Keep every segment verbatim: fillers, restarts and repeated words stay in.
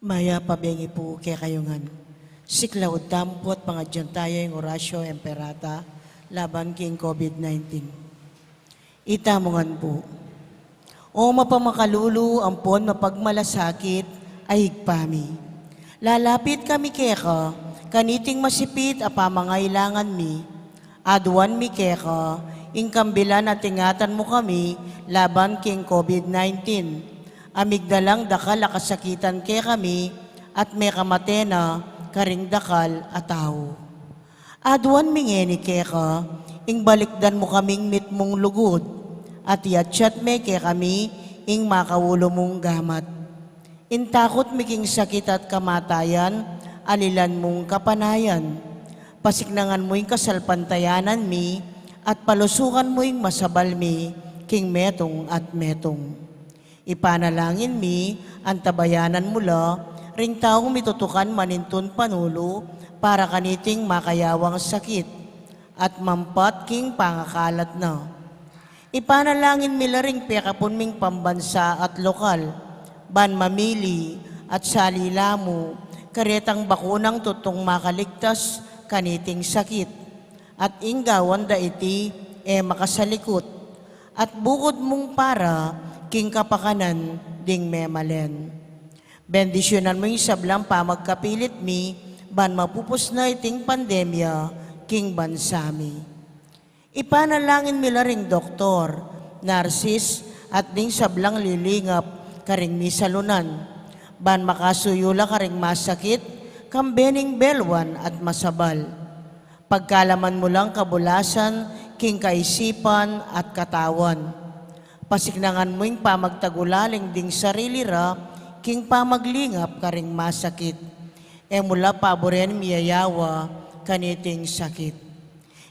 Mayap a bengi pu kekayu ngan. Siklaud tamu pu at pangadyan taya ing Oratio Imperata laban king COVID nineteen. Ita mu ngan pu. O mapamakalulu ampon mapagmalasakit a Ibpa mi, lalapit kami keka kaniting masipit a pamangailangan mi. Aduan mi keka ing kambilan at ingatan mu kami laban king COVID nineteen. A migdalang dakal a kasakitan kekami at mekamate na karing dakal a tau. Aduan mi ngeni keka ing balikdan mu kaming mitmung lugud at iyatyat me kekami ing makaulu mung gamat. Ing takut mi king sakit at kamatayan, alilan mung kapanayan. Pasiknangan mu ing kasalpantayanan mi at palusukan mu ing masabal mi king metung at metung. Ipanalangin mi, antabayanan mu la ring taung mitutukan manintun panulu para kaniting makayawang sakit at mampat king pangakalat na. Ipanalangin mi la ring pekapun ming pambansa at lokal, ban mamili at salila mu karetang bakunang tutung makaligtas kaniting sakit, at ing gawan da iti e makasalikut, at bukud mung para king kapakanan ding memalen. Bendisyunan mu ing sablang pamagkapilit mi ban mapupus na iting pandemya king bansa mi. Ipanalangin mi la ring doktor, narsis, at ding sablang lilingap karing misalunan, ban makasuyu la karing masakit, kambe ning belwan at masabal. Pagkalaman mu lang kabulasan king kaisipan at katawan. Pasiknangan mu ing pamagtagulaling ding sarili ra king pamaglingap karing masakit. E mu la paburen miyayawa kaniting sakit.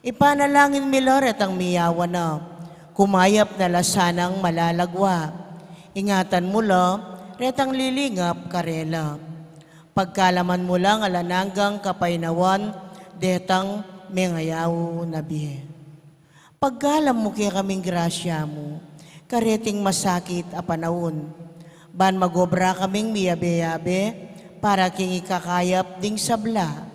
Ipanalangin mi la retang miyawa na, kumayap na la sanang malalagwa. Ingatan mu la retang lilingap karela. Pagkalaman mu lang alang anggang kapaynawan detang mengayaw na bie. Pagkalam mu kekaming grasya mu kareting masakit a panaun, ban magobra kaming miyabe-yabe para king ikakayap ding sabla,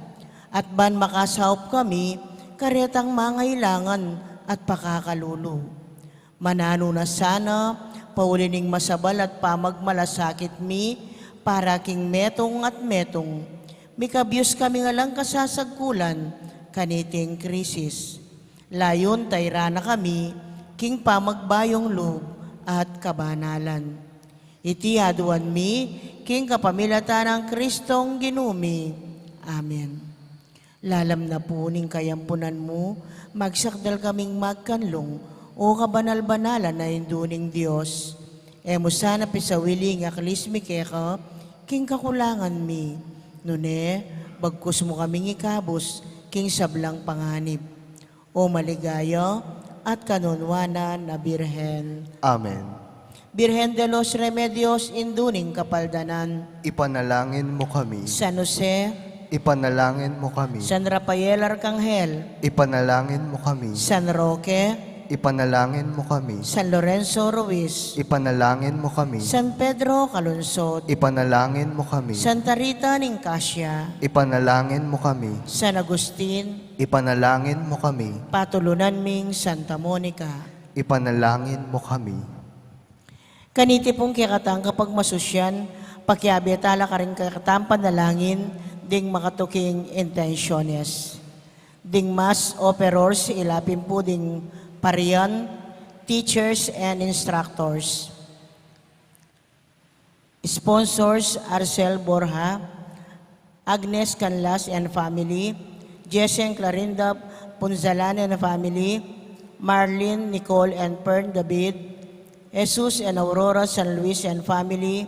at ban makasaup kami karetang mangailangan at pakakalulu. Mananu na sana, pauli ning masabal at pamagmalasakit mi para king metung at metung, mikabyus kami ngan lang kasasagkulan kaniting krisis. Layun tairan na kami king pamagbayung lub at kabanalan. Iti aduan mi king kapamilatan nang Kristong Ginu mi. Amen. Lalam na pu ning kayampunan mu, magsakdal kaming magkanlung, o kabanal-banalan a Indu ning Dios. E mu sana pisawili ing aklis mi keka king kakulangan mi, nune bagkus mu kaming ikabus king sablang panganib. O maligaya at kanunwanan a Birhen. Amen. Birhen de los Remedios, Indu ning Kapaldanan. Ipanalangin mu kami. San Jose. Ipanalangin mu kami. San Rafael Arcangel. Ipanalangin mu kami. San Roque. Ipanalangin mu kami. San Lorenzo Ruiz. Ipanalangin mu kami. San Pedro Calungsod. Ipanalangin mu kami. Santa Rita ning Casia. Ipanalangin mu kami. San Agustin. Ipanalangin mu kami. Patulunan ming Santa Monica. Ipanalangin mu kami. Kaniti pung kekatang kapagmasusyan, pakiabe tala karing kekatang panalangin ding makatuking intensyones. Ding mass operors, ila pin pu ding parian, teachers, and instructors. Sponsors, Arcel Borja, Agnes Canlas and family, Jesseng Clarinda Punzalan and family, Marlene, Nicole, and Pern David, Jesus and Aurora San Luis and family,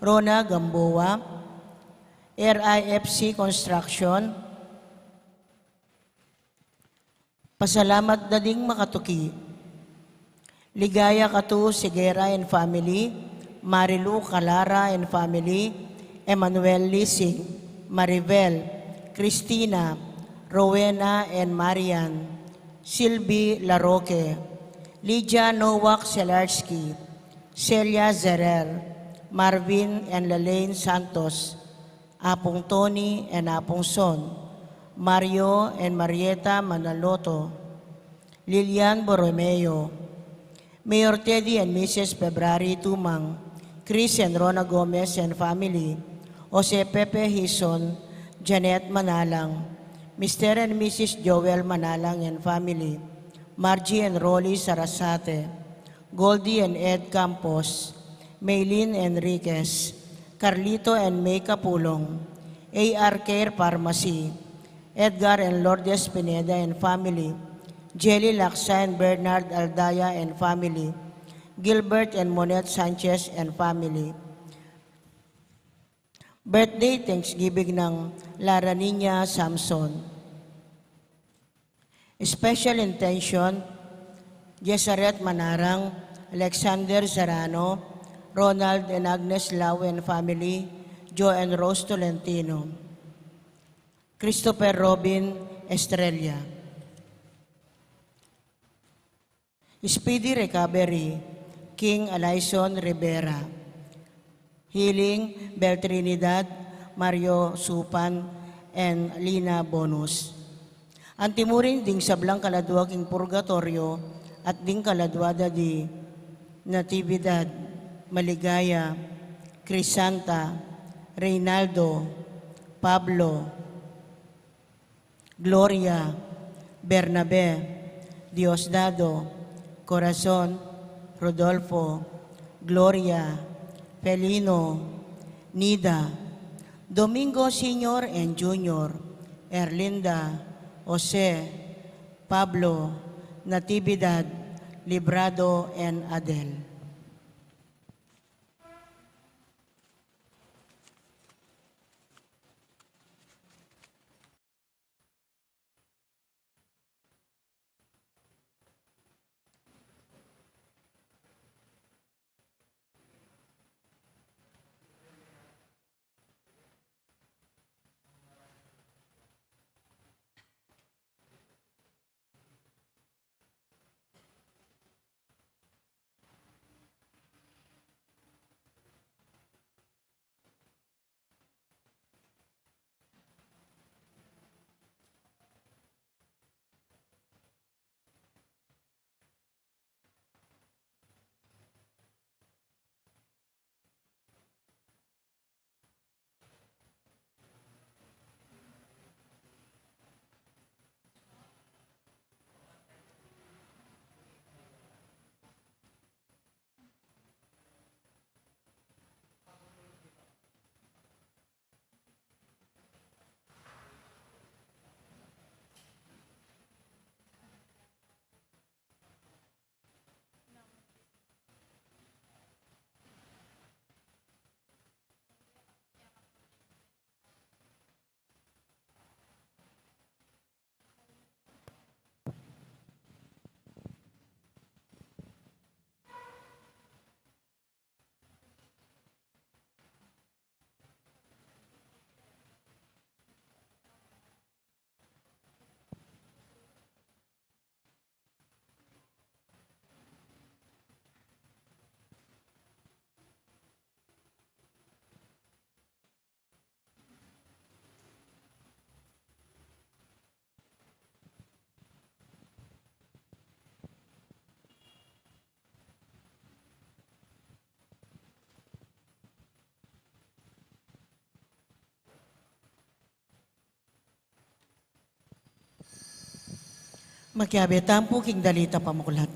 Rona Gamboa, R I F C Construction. Pasalamat da ding makatuki. Ligaya Catu Segura and family, Marilu Calara and family, Emmanuel Lising, Maribel, Christina, Rowena and Marian, Sylvie Laroque, Lydia Nowak Selarski, Celia Zerer, Marvin and Lalaine Santos, Apung Tony and Apung Son, Mario and Marieta Manaloto, Lilian Borromeo, Mayor Teddy and Missus February Tumang, Chris and Rona Gomez and family, Jose Pepe Hison, Janet Manalang, Mister and Missus Joel Manalang and family, Margie and Rolly Sarasate, Goldie and Ed Campos, Maylin Enriquez, Carlito and May Capulong, A R Care Pharmacy, Edgar and Lourdes Pineda and family, Jelly Laksa and Bernard Aldaya and family, Gilbert and Monette Sanchez and family. Birthday Thanksgiving ng Lara Niña Samson. Special intention, Jesaret Manarang, Alexander Serrano, Ronald and Agnes Lau and family, Joe and Rose Tolentino, Christopher Robin Estrella. Speedy recovery, King Alison Rivera. Healing, Bel Trinidad, Mario Supan, and Lina Bonus. Antimurin ding sablang kaladua king purgatoryo at ding kaladua da di Natividad, Maligaya, Crisanta, Reynaldo, Pablo, Gloria, Bernabe, Diosdado, Corazon, Rodolfo, Gloria, Felino, Nida, Domingo Senior and Junior, Erlinda, Jose, Pablo, Natividad, Librado, and Adel. Makiabe tamu pu king dalita pamakulat.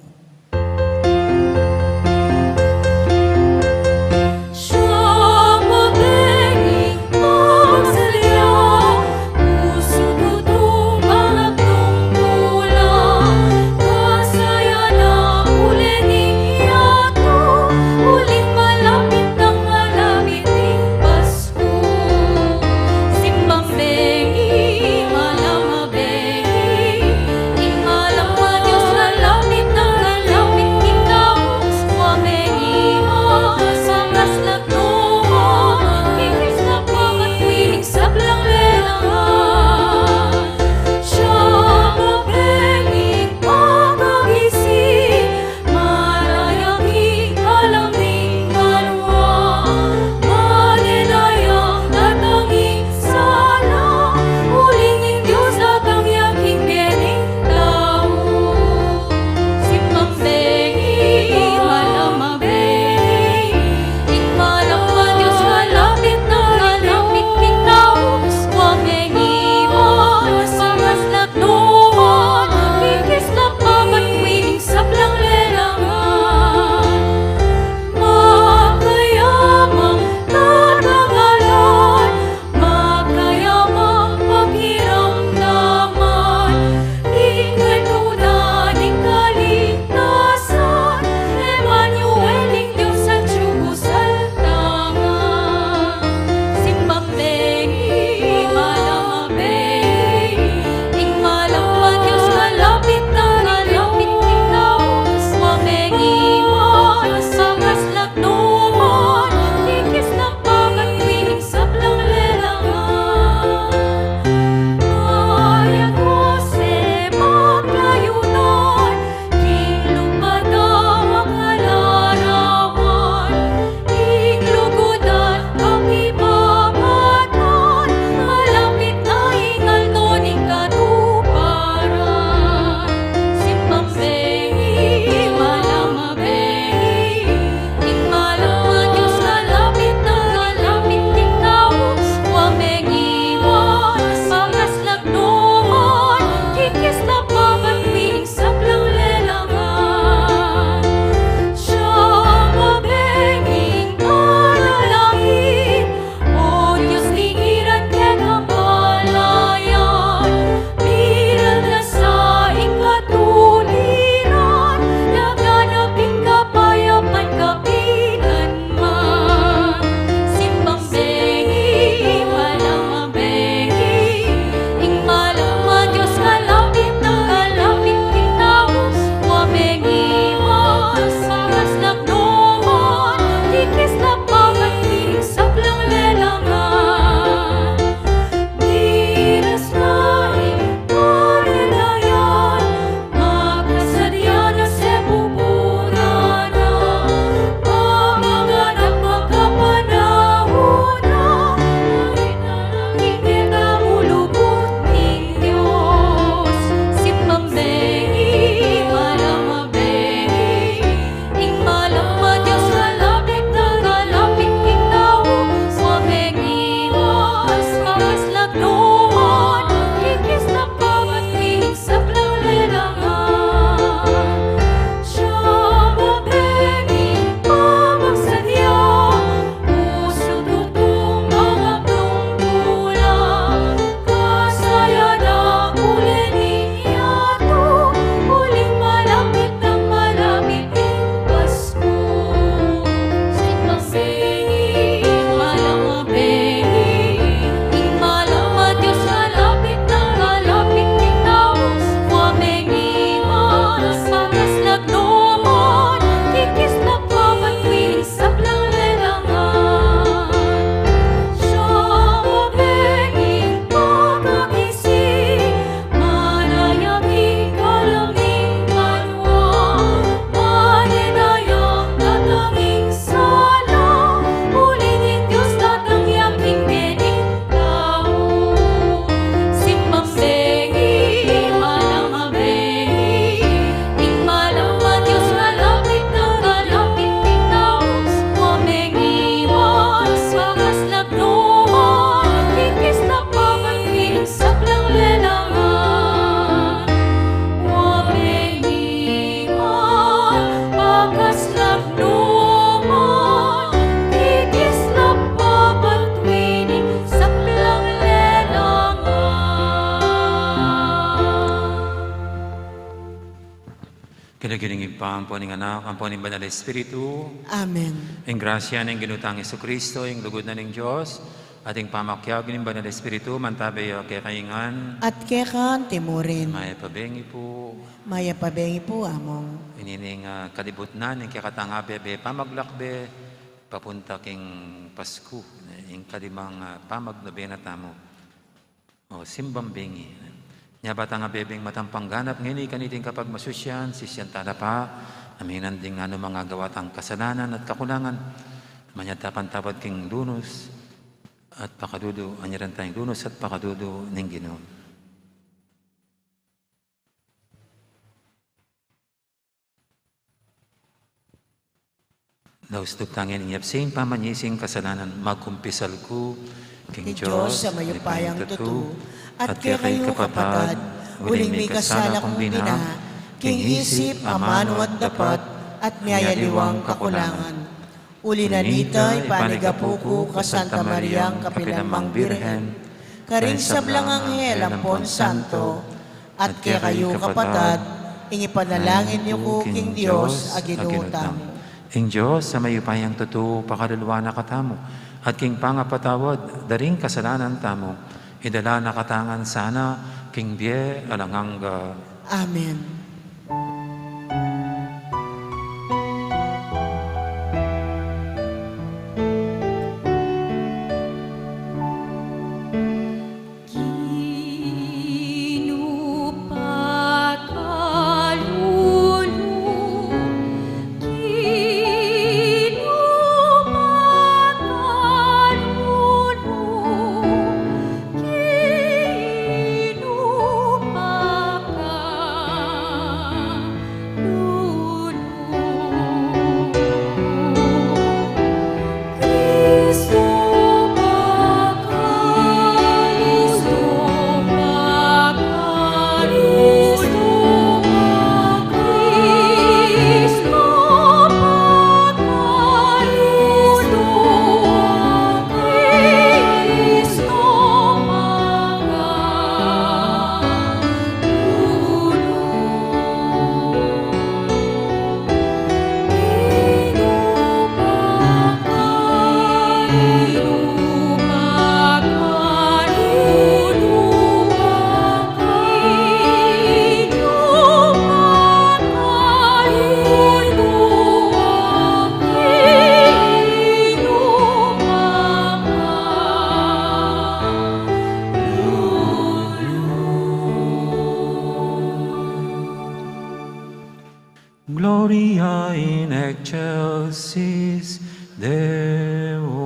King lagyu ning Ibpa, ampo ning Anak, ampo ning Banal Espiritu. Amen. Ing grasya ning Ginu tang Jesucristo, ing lugud na ning Dios, at ing pamakiabe ning Banal Espiritu, mantabe ya kekayu ngan. At keka antimurin. Mayap a bengi pu. Mayap a bengi pu, Among. Ini ing, ah, kalibut na ning kekatang abe-abe pamaglakbe papunta king Pasku, ing kalimang, ah, pamagnobena tamu. O, simbang bengi. Nya ba tang abebeng matampang ganap ngeni kaniting kapagmasusian, sisian tala pa, aminan ding anumang agawa tang kasalanan at kakulangan, manyad ta pang tawad king lunus at pakadudu, anyaran tayang lunus at pakadudu ning Ginu. Laus duptang ing yapsing pamanyising kasalanan, magkumpisal ku king Dios a mayupayang tutu, at kekayu kapatad, uling mikasala kung bina, king isip, amanu at dapat, at miyayaliwang kakulangan. Uli na nita, ipanigapu ku ka Santa Mariang kapilanmang Birhen, karing sablang anghel ampon santo, at kekayu kapatad, ing ipanalangin yu ku king Dios a Ginu tamu. Ing Dios a mayupayang tutu, pakalulwan na katamu, at king pangapatawad da ring kasalanan tamu, idala na katamu ngan sana king bie alang angga. Amen. Gloria in excelsis Deo.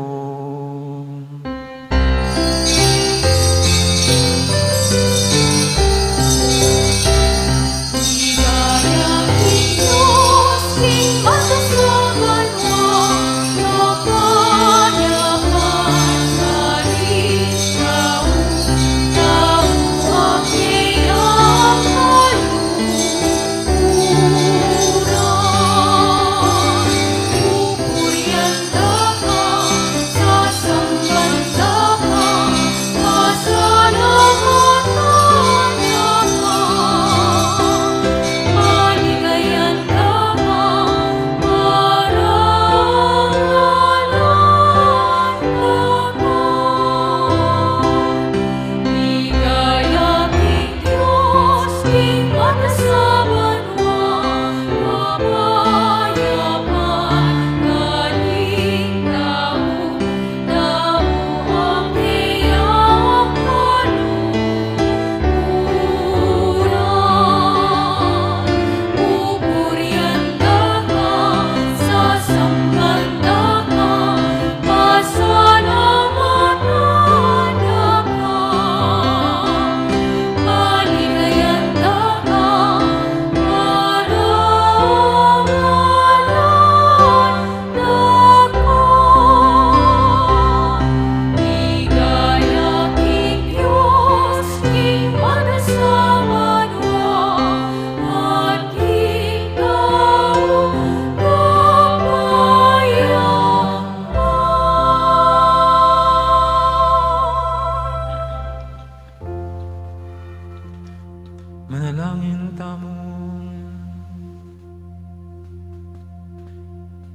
Manalangin tamu.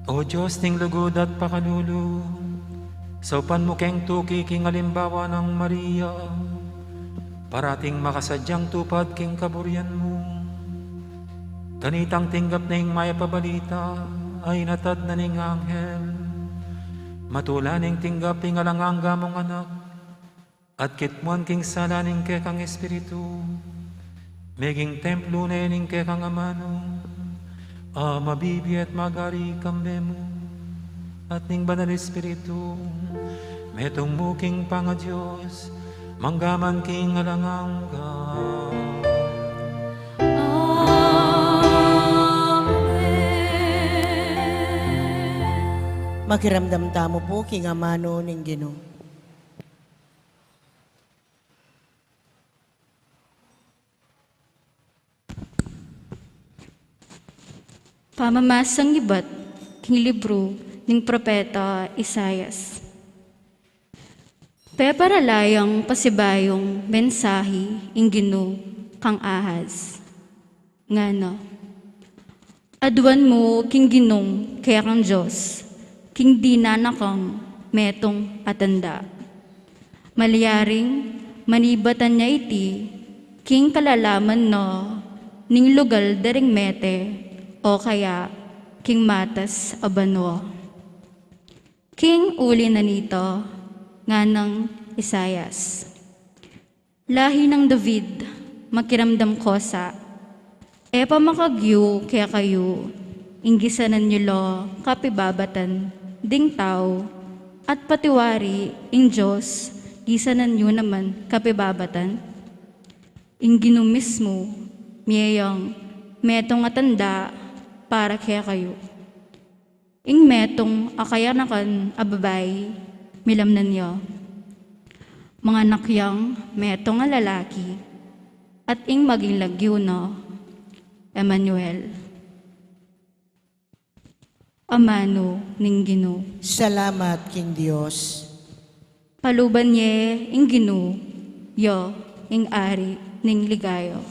O Dios ning lugud at pakalulu, saupan mu keng tuki king alimbawa nang Maria, parating makasadyang tupad king kaburian mu. Kanitang tinggap na ing mayap a balita a inatad na ning anghel, matula neng tinggap ing alang angga mung anak, at kitmuan king sala ning kekang espiritu, meging templo ne ning kekang amanu, a mabibie at magari kambe mu, at ning Banal Espiritu, metung mu king pangaDios, mangga man king alang angga. Amen. Makiramdam tamu pu king amanu ning Ginu. Pamamasang ibat king libru ning propeta Isaias. Peparala yang pasibayung mensahi ing Ginu kang Ahaz, ngana: Aduan mu king Ginung kekang Dios, king dinan na kang metung a tanda. Malyaring manibatan ya iti king kalalaman na ning lugal da ring mete, o kaya king matas a banua. King uli na nita, nganang Isaias: Lahi nang David, makiramdam ko sa. E pa makagyu kekayu ing gisanan yu la kapibabatan ding tau, at pati wari ing Dios gisanan yu naman kapibabatan? Ing Ginu mismu mie yang metung a tanda para kekayu. Ing metung a kayanakan a babai, milamnan ya. Manganak yang metung a lalaki, at ing maging lagyu na Emmanuel. Amanu ning Ginu. Salamat king Dios. Paluban ye ing Ginu, ya ing Ari ning ligaya.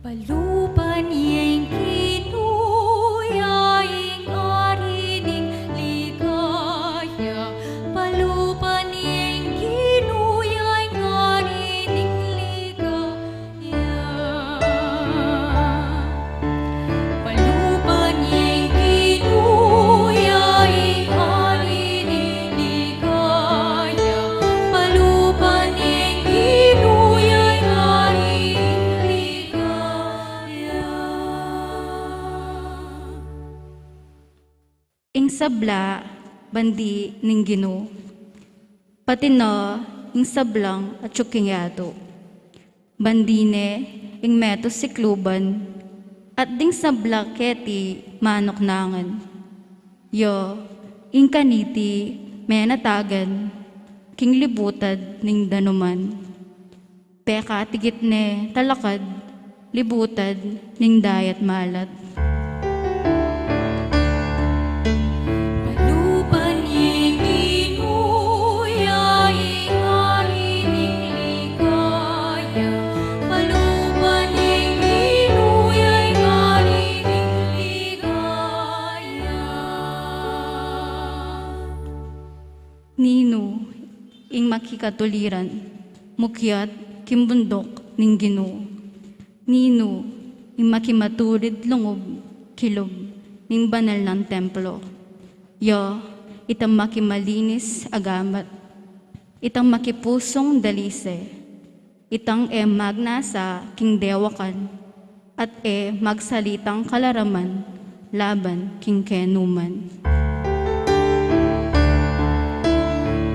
Paluban ye ing Ginu, ya ing Ari ning ligaya. Paluban ye ing Ginu, ya ing Ari ning ligaya. Paluban ye ing Ginu, ya ing Ari ning ligaya. Paluban ye ing Ginu, ya ing Ari ning ligaya. Ing sabla bandi ning Ginu, pati na ing sablang atyu king yatu. Bandi ne ing metung sikluban, at ding sabla keti manuknangan. Ya ing kaniti menatagan king libutad ning danuman. Pekatigit ne talakad libutad ning dayat malat. Paluban ye ing Ginu, ya ing Ari ning ligaya. Paluban ye ing Ginu, ya ing Ari ning ligaya. Ninu ing makikatuliran mukyat king bunduk ning Ginu? Ninu ing makimaturid lungub kilub ning banal nang templo? Ya itang makimalinis a gamat, itang makipusung dalise, itang e magnasa king dewakan, at e magsalitang kalaraman laban king kenuman.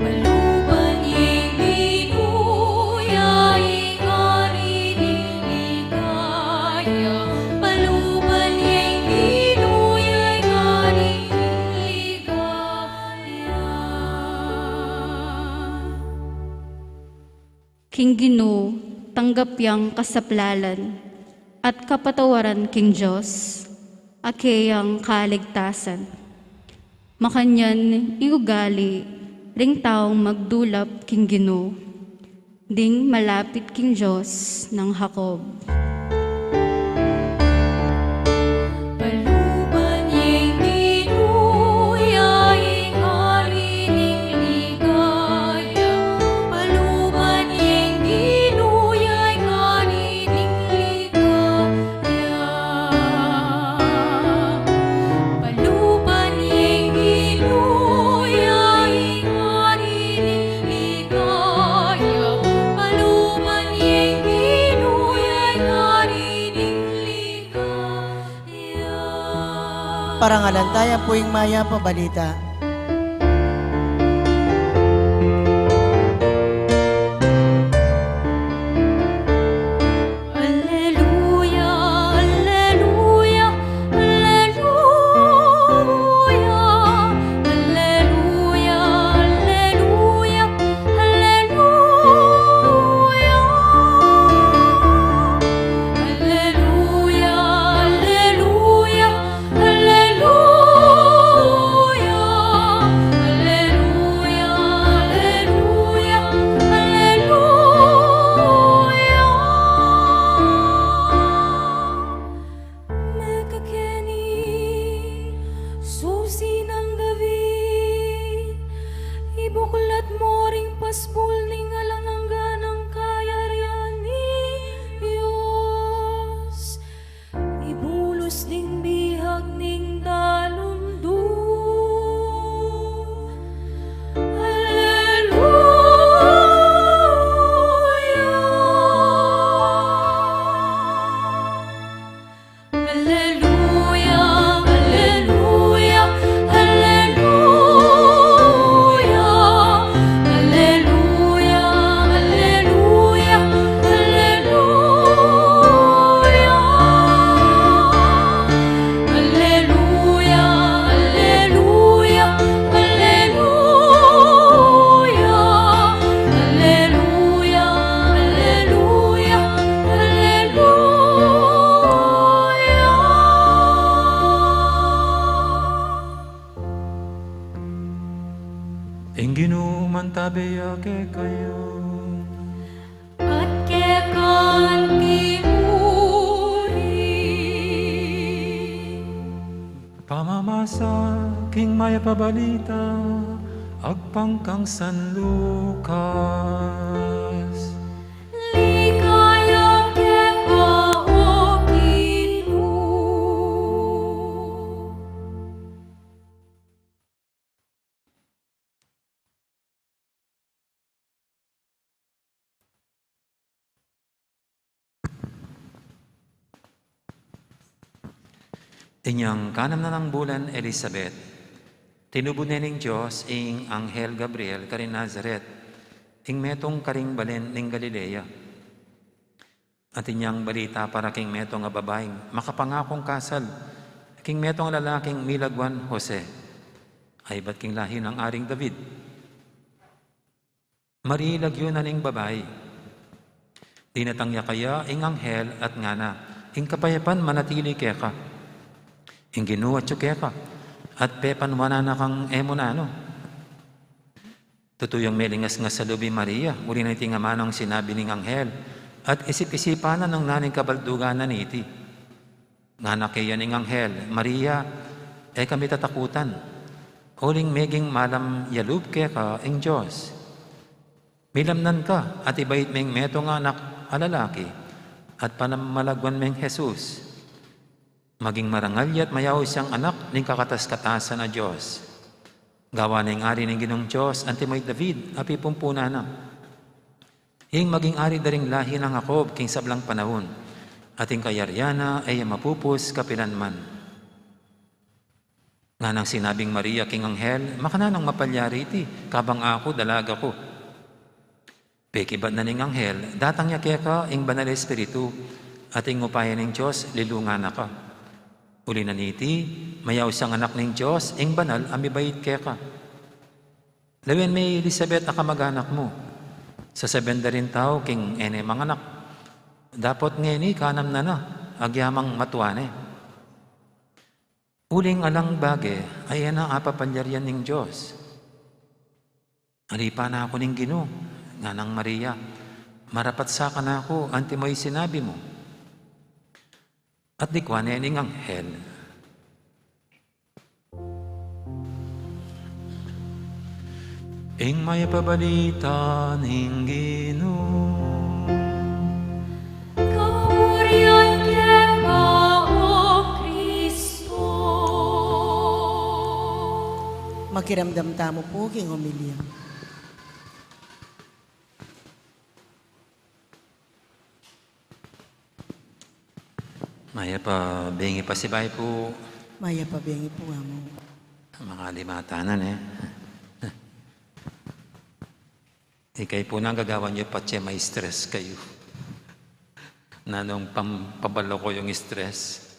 Paluban ye ing Ginu, ya ing Ari ning ligaya. Paluban ye ing Ginu, ya ing Ari ning ligaya. King Ginu tanggap yang kasaplalan at kapatawaran king Dios a keyang kaligtasan. Makanyan ing ugali ring taung magdulap king Ginu. Ding malapit king Dios nang Jacob. Paluban yang Ginu ya ing ari ning ligaya. Paluban yang Ginu ya ing ari ning ligaya. Paluban yang Ginu ya ing ari ning ligaya. Paluban yang Ginu ya ing ari ning ligaya. Parangalan taya pu ing mayap a balita. Alleluia, alleluia, alleluia, alleluia, alleluia, alleluia. Alleluia, alleluia, alleluia, alleluia, alleluia, alleluia. Mekakeni, Susi nang David, ibuklat mu ring pasbul ning alang angga nang kayarian ning Dios. Ibulus ding bihag ning dalumdum. Alleluia. Alleluia, alleluia, alleluia. Alleluia, alleluia, alleluia. Alleluia, alleluia, alleluia. Alleluia, alleluia, alleluia. Ing Ginu mantabe ya kekayu. At keka anti mu rin. Pamamasa king mayap a balita agpang kang San Lucas. Ligaya keka, O Ginu. Inyang kanam na nang bulan Elisabet, tinubud ne ning Dios ing anghel Gabriel karin Nazaret, ing metung karing balen ning Galilea. Atin yang balita para king metung a babaing makapangakung kasal king metung a lalaking milagwan Jose, a ibat king lahi nang Aring David. Mari lagyu na ning babai. Dinatang ya kaya ing anghel at ngana, ing kapayapan manatili keka. Ing Ginu atyu keka, at pepanuanan na kang e mu nanu. Tutu yang melingasngas a lub i Maria uli na niting amanung sinabi ning anghel, at isip-isipan na nung nanung kabaldugan na niti. Ngana keya ning anghel, Maria, e ka mitatakutan, uling meging malam ya lub keka ing Dios. Milamnan ka, at ibait meng metung a anak a lalaki, at pamamalagwan meng Jesus. Maging marangal ya at mayaus yang anak ning kakatas-katasan a Dios. Gawan na ing ari ning Ginung Dios anti mu i David a pipumpunan na. Ing maging ari da ring lahi nang Jacob king sablang panaun, at ing kayarian na e ya mapupus kapilanman. Nganang sinabing Maria king anghel, makananung mapalyari iti, kabang aku dalaga ku? Pekibat na ning anghel, datang ya keka ing Banal a Espiritu, at ing upaya ning Dios lilungan na ka. Uli na niti, mayaus yang anak ning Dios, ing banal a mibait keka. Lawen me i Elisabet a kamag-anak mu. Sasabian da ring tau king e ne manganak, dapot ngeni kanam na na, agyamang matua ne. Uling alang bage a e na apapalyarian ning Dios. Alipan na aku ning Ginu, nganang Maria, Marapat sa kanaku, anti mo ing sinabi mu. At likwan ne ning anghel. Ing mayap a balita ning Ginu. Kapurian keka, O Kristo. Makiramdam tamu pu king homilya. Mayap a bengi pasibayu pu. Mayap a bengi pu, Among. Mga limatanan, e. Ikayu pu nang gagawan yu patse ma-stress kayu. Nanung pam-, pabalo ku ing stress.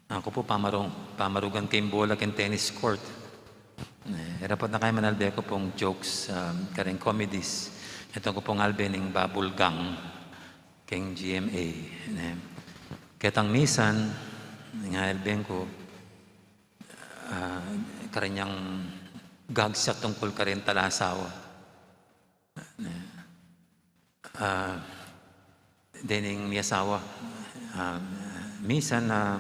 Aku pu pamarung, pamarugan ke ing bola king tennis court. E, e ra pu, na kaya manalbe ku pung jokes, um, karing comedies. Ito ku pung albe ning Babul Gang king G M A. Ne. Ketang misan, ing albe ku, ah, kareng gag sa tungkul karing talasawa. Ah, dening miyasawa. Ah, misan, ah,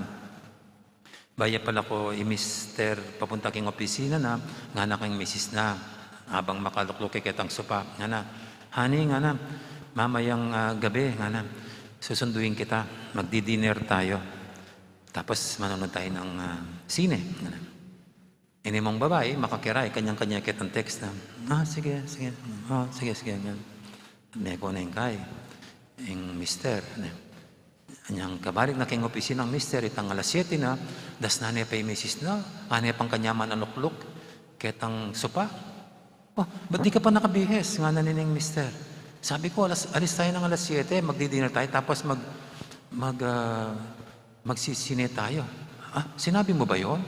baya pala ku i mister papunta king opisina na, ngana king misis na, abang makalukluk ke ketang sopa, ngana, "Honey," ngana, "mamayang, ah, gabi," ngana, "susunduin kita, magdi-dinner tayo. Tapos manonood tayo ng, ah, sine," ngana. Ini mung babai, makakiray, kanyang-kanya ketang text na, "Ah, sige, sige. Ah, sige, sige," ngana. Meko na ing kai, ing mister, ne. Anyang kabalik na king opisina ning mister, itang alas siyete na, dasnan ne pa ing misis na, ngana pang kanya manalukluk ketang sopa. "Oh, ba't di ka pa nakabihis?" ngana nining mister. "Sabi ko, alas, alis tayo ng alas siyete, magdi-dinner tayo, tapos mag-, mag-, ah, magsisine tayo." "Ah, sinabi mo ba yun?"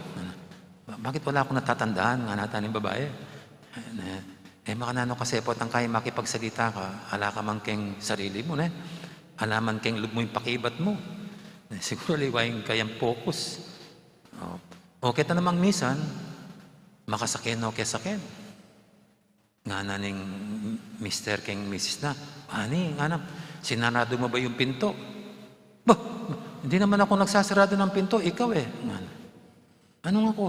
"Ba-, bakit wala akong natatandaan?" ngana ning babai. "Eh, makananu kasi, potang kai makipagsalita ka, ala ka man keng sarili mu, ne? Ala man keng lub mu ing pakibat mu. Eh, siguro aliwa ing kayang focus." O, o keta namang misan, makasaken o ke saken. Ngana ning mister keng misis na, "Honey," ngana, "sinarado mo ba yung pinto?" "Bah, hindi naman ako nagsasarado ng pinto, ikaw eh," ngana. "Ano nga ako?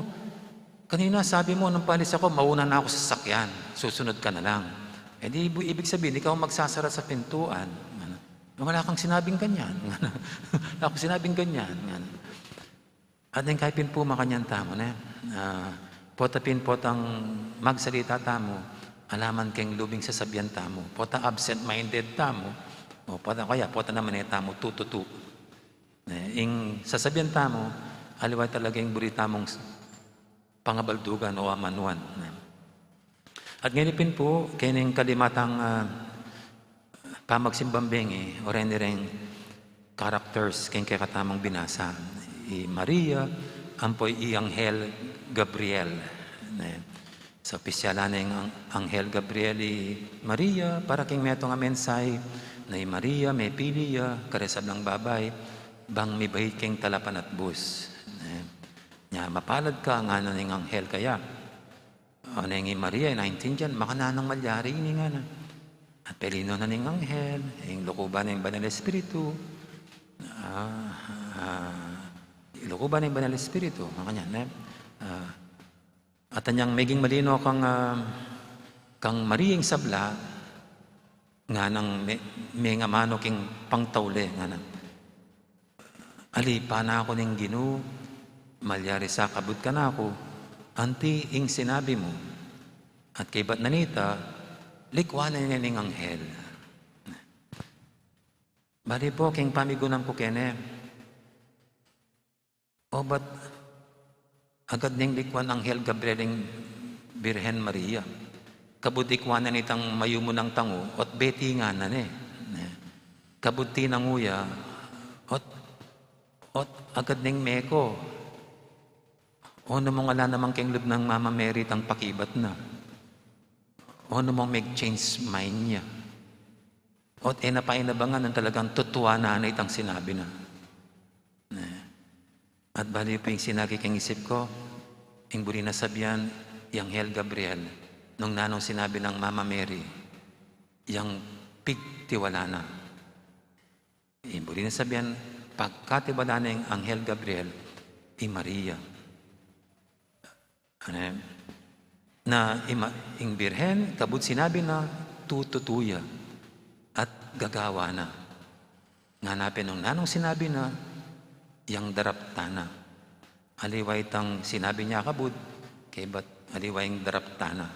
Kanina sabi mo, nung paalis ako, mauna na ako sa sasakyan. Susunod ka na lang. Eh di, ibu-, ibig sabihin, ikaw ang magsasara sa pintuan," ngana. "Wala kang sinabing ganyan," ngana. "Wala akong sinabing ganyan," ngana. At neng kai pin pu makanyan tamu, ne? Ah, pota pin, potang magsalita tamu, ala man keng lub ing sasabian tamu. Pota absent-minded tamu, o pota, kaya pota naman e tamu tututu. Ne? Ing sasabian tamu, aliwa talaga ing buri tamung s-, pangabaldugan o amanuan, ne? At ngeni pin pu, keni ing kalimatang, ah, pamagsimbang bengi, o reni reng characters keng kekatamung binasa, i Maria, ampo i Anghel Gabriel. Ne? So, pisyalan ne ing Ang-, Anghel Gabriel i Maria, para keng metung a mensahe, na i Maria, mepili ya, kareng sablang babai, bang mibait keng talapanatbus. Ne? Nya, "Mapalad ka," ngana ning anghel kaya. O, neng i Maria, naintindian, makananung malyari ini, ngana. At pelino na ning anghel, ing lukuban ning Banal Espiritu. Ah, ah, lukuban ning Banal Espiritu, makanyan, ne? Ah, at anyang meging malino kang, ah, kang Maria ing sabla, nganang me-, mengamanu king pangtaule, ngana. Alipan na ku ning Ginu, malyari sa kabud kanaku, anti ing sinabi mu. At kaybat na nita, likwan ne ning anghel. Bali pu, king pamigunan ku kene, o, ba't agad neng likwan Anghel Gabriel ing Birhen Maria? Kabud ikwan na nitang mayumu nang tangu, ot Betty ngana ne. Ne. Kabud tinangu ya, ot, ot agad neng meko. O, nu mung ala naman keng lub nang Mama Mary itang pakibat na. O, nu mung meg-change mind ya. Ot e na pa inabangan nung talagang tutuan na itang sinabi na. Ne. At bali pu ing sinagi keng isip ku, ing buri na sabian i Anghel Gabriel, nung nanung sinabi nang Mama Mary, yang pigtiwala na. Ing buri nang sabian, pagkatiwala na ning Anghel Gabriel i Maria. Ane, na ima-, ing Birhen, kabud sinabi na, tututu ya at gagawa na. Ngana pin nung nanung sinabi na, yang daraptan na. Aliwa itang sinabi na kabud, kaybat aliwa ing daraptan na.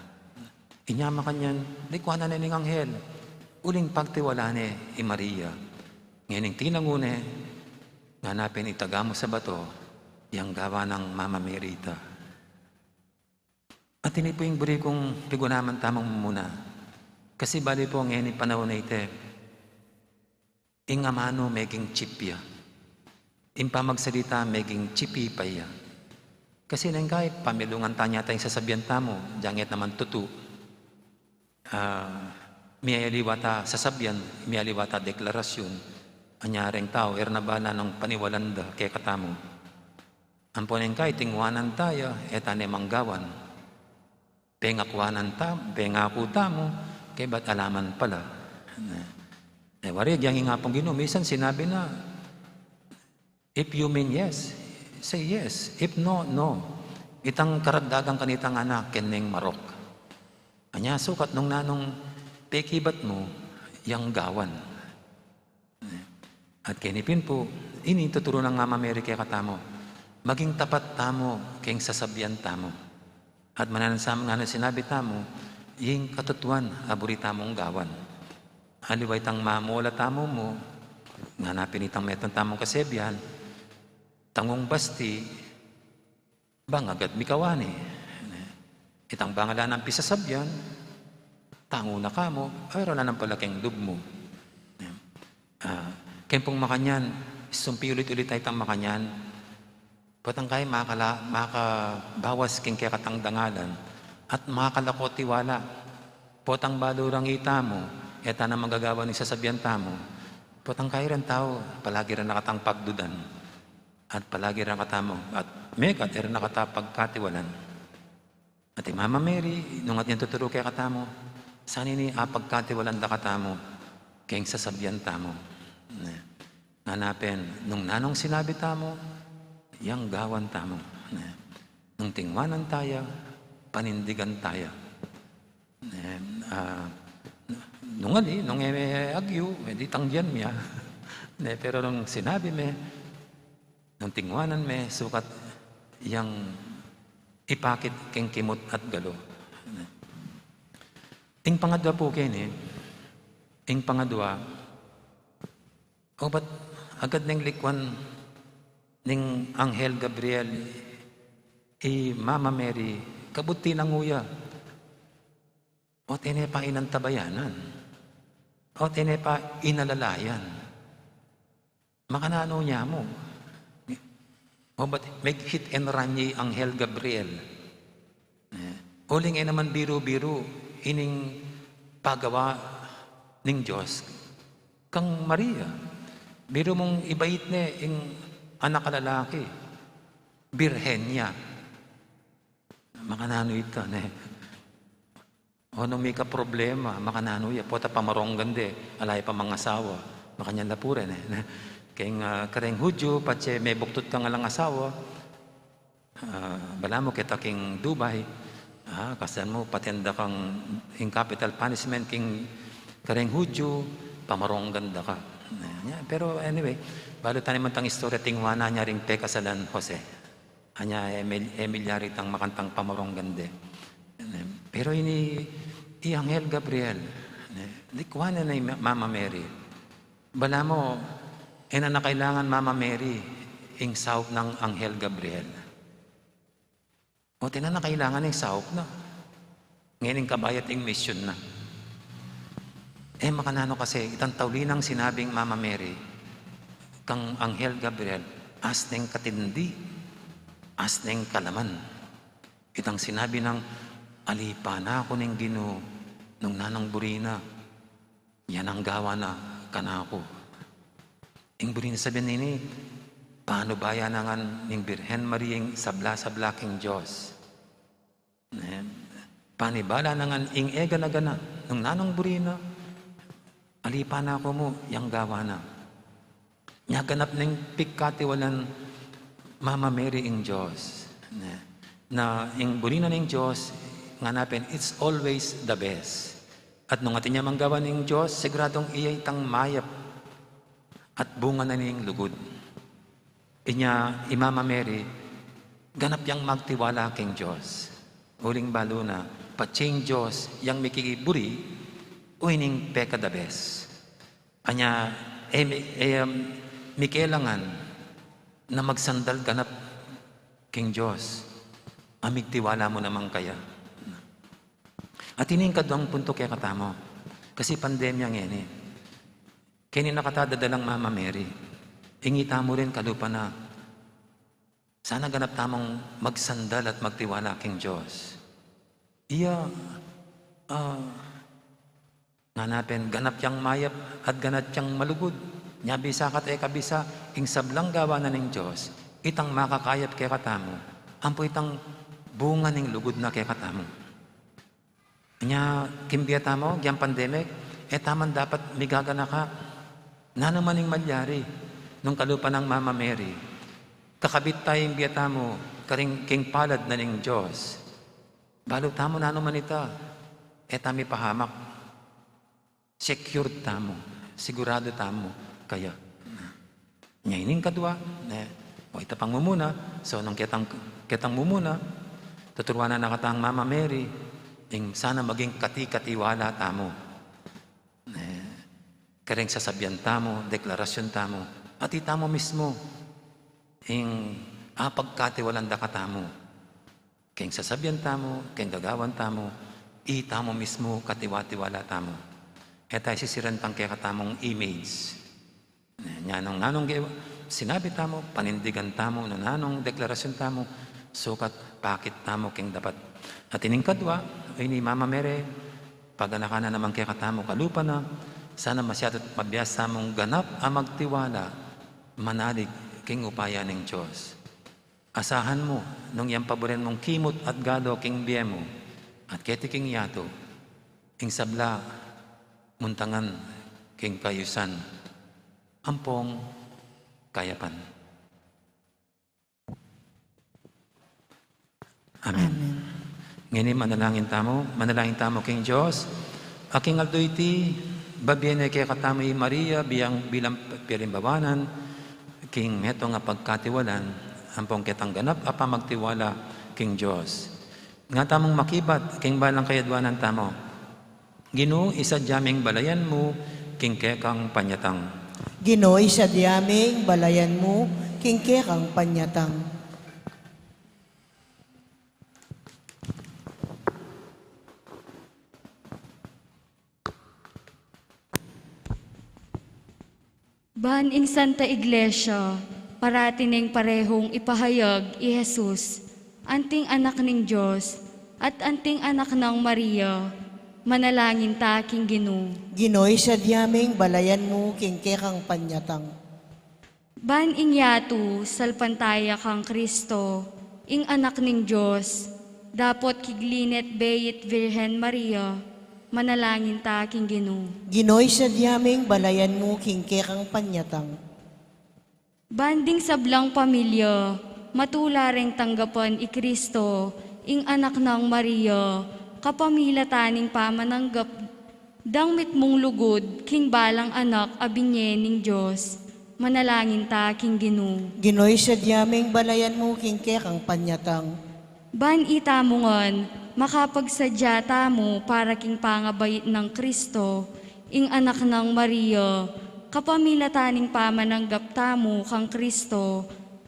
Inya makanyan, likwanan na ning anghel, uling pagtiwala ne i Maria. Ngening tinangu ne, ngana pin itaga mu sa bato, yang gawa nang Mama Mary ita. At ini pu ing buri kung pigunaman tamung mumuna. Kasi bale pu ngeni panaun a iti, ing amanu meging chip ya. Ing pamagsalita meging chipi pa ya. Kasi neng kai, pamilungan ta nya ta ing sasabian tamu, dyan nget naman tutu. Ah, miyaliwa ta sasabian, miyaliwa ta deklarasyon. Anya reng tau, e ra na bala nung paniwalan da kekatamu. Ampo neng kai, tingwanan ta ya, e ta ne manggawan. Pengakwanan ta, pengaku tamu, kaybat ala man pala. Ne. E, wari, dyan ing Apung Ginu, misan sinabi na, "If you mean yes, say yes. If no, no." Itang karagdagan kanita ngana, keng marok. Anya sukat nung nanung pekibat mu, yang gawan. At keni pin pu, ini tuturu nang Mama Mary kekatamu, maging tapat tamu keng sasabian tamu. At mananam sa ngana sinabi tamu, ing katutuan a buri tamung gawan. Aliwa itang mamula tamu mu, ngana pin itang metung tamung kasebian, tangung basti, bang agad mikawani. Itang bang ala nang pisasabian, tangu na ka mu, ay, ala nang pala keng lub mu. Ah, keng pung makanyan, sumpi ulit-ulit a itang makanyan, potang kai makala-, makabawas keng kekatang dangalan, at makalako tiwala. Potang balu rang ita mu, e ta na magagawa ning sasabian tamu. Potang kai reng tau, palagi reng nakatang pagdudan. At palagi reng katamu, at mekad e reng nakatang pagkatiwalan. At i Mama Mary, nung atin tuturu kekatamu, sana ini apagkatiwalan da katamu, keng sasabian tamu. Ne. Ngana pin, nung nanung sinabi tamu, yang gawan tamu. Ne. Nung tingwanan ta ya, panindigan ta ya. Ne, ah, nung ali, nung e me agyu, e di tanggian mi ya. Ne, pero nung sinabi me, nung tingwanan me, sukat yang ipakit keng kimut at galu. Ing pangadwa pu keni, ing pangadwa, obat agad neng likwan ning Anghel Gabriel i Mama Mary, kabud tinangu ya. O tene pa inantabayanan. O tene pa inalalayan. Makananu nya mu? O bat meg-hit and run ya i Anghel Gabriel? Eh, uling e naman biru-biru ining pagawa ning Dios kang Maria. Biru mung ibait ne ing anak a lalaki, birhen ya. Makananu ita, ne? O nung mika problema, makananu ya, pota pamaronggan de, ala ya pa mangasawa. Makanyan la pu rin, e. Keng, ah, kareng Hudyu, patse mebuktut kang alang asawa. Ah, balamu keta keng Dubai. Ah, kasan mu, paten da kang ing capital punishment keng kareng Hudyu, pamaronggan da ka. Nya, pero anyway, balu tane man tang istorya, tingwanan ya ring pekasalan Jose. Anya, e mil-, e milyari tang makantang pamaronggan de. Pero ini, i Anghel Gabriel, ne, likwanan na i Ma-, Mama Mary. Balamu, e na na kailangan Mama Mary ing saup nang Anghel Gabriel. O, tene na kailangan ing saup na. Ngening kabayat ing misyon na. E makananu kasi, itang tauli nang sinabing Mama Mary kang Anghel Gabriel, as neng katindi, as neng kalaman. Itang sinabi nang, "Ali pa na ku ning Ginu, nung nanung buri na, yan ang gawa na kanaku." Ing buri nang sabian ini, panubayan na ngan ning Birhen Maria ing sabla-sabla king Dios. Ne? Panibala na ngan ing e gana-gana, nung nanung buri na, Alipan na ku mu, yang gawa na. Nya ganap neng pigkatiwalan Mama Mary ing Dios. Ne? Na ing buri na ning Dios, ngana pin, it's always the best. At nung atin ya mang gawan ning Dios, siguradung iya itang mayap at bunga na ning lugud. Inya i Mama Mary, ganap yang magtiwala king Dios. Uling balu na, patse ing Dios yang mikiburi, o ining peka the best. Anya, e, mi- e, um, mikelangan na magsandal ganap king Dios. Amigtiwala mu naman kaya. At ini ing kaduang punto kekatamu. Kasi pandemya ngeni. Keni na kata dadalang Mama Mary. Ingita mu rin kalupa na. Sana ganap tamung magsandal at magtiwala king Dios. Iya, ah, ngana pin, ganap yang mayap at ganap yang malugud. Nya bisa ka't e ka bisa, ing sablang gawa na ning Dios, itang makakayap kekatamu, ampo itang bunga ning lugud na kekatamu. Nya, king bie tamu, yang pandemic, e tamu man dapat migaganaka. Nanu man ing malyari, nung kalupa nang Mama Mary, kakabit ta ing bie tamu, karing king palad na ning Dios. Balu tamu nanu man ita, e tamu mipahamak. Secured tamu, sigurado tamu, kaya. Nya ining kadua, ne, o ita pang mumuna, so nung ketang, ketang mumuna, tuturuan na na katang Mama Mary, ing sana maging kati-katiwala tamu. Ne, karing sasabian tamu, deklarasyun tamu, at itamu mismu, ing apagkatiwalan da katamu. King sasabian tamu, king gagawan tamu, itamu mismu katiwa-tiwala tamu. E tamu sisiran tang kekatamung image. Nya nung nanung ge-, sinabi tamu, panindigan tamu, nung nanung deklarasyun tamu, sukat pakit tamu king dapat. At ining kadua, ini Mama Mary, paganakan na naman kekatamu kalupa na, sana masyatu't mabiasa mung ganap a magtiwala, manalig king upaya ning Dios. Asahan mu, nung yang paburen mung kimut at galu king bie mu, at keti king yatu, ing sabla, muntangan king kayusan, ampong kayapan. Amen. Amen. Ngeni manalangin tamu, manalangin tamu king Dios, a king aldo iti, babie ne kekatamu i Maria, bilang, bilang pialimbawanan, king metung a pagkatiwalan, ampong ketang ganap a pamagtiwala king Dios. Nga tamung makibat, king balang kayadwanan tamu. Ginu, isadya ming balayan mu, king kekang panyatang. Ginu, isadya ming balayan mu, king kekang panyatang. Ban ing Santa Iglesia, parati neng parehung ipahayag i Jesus, anting Anak ning Dios, at anting Anak nang Maria, manalangin ta king Ginu. Ginu, isadya ming balayan mu, king kekang panyatang. Ban ing yatu, salpantaya kang Kristo, ing Anak ning Dios, dapot kiglinit beit Virgen Maria, manalangin ta king Ginu. Ginu, isadya ming balayan mu, king kekang panyatang. Ban ding sablang pamilya, matula reng tanggapan i Kristo, ing Anak nang Maria, kapamilatan ning pamananggap dang mitmung lugud, king balang anak a binie ning Dios, manalangin ta king Ginu. Ginu, isadya ming balayan mu, king kekang panyatang. Ban itamu ngan, makapagsadya tamu para king pangabait nang Kristo, ing Anak nang Maria, kapamilatan ning pamananggap tamu kang Kristo,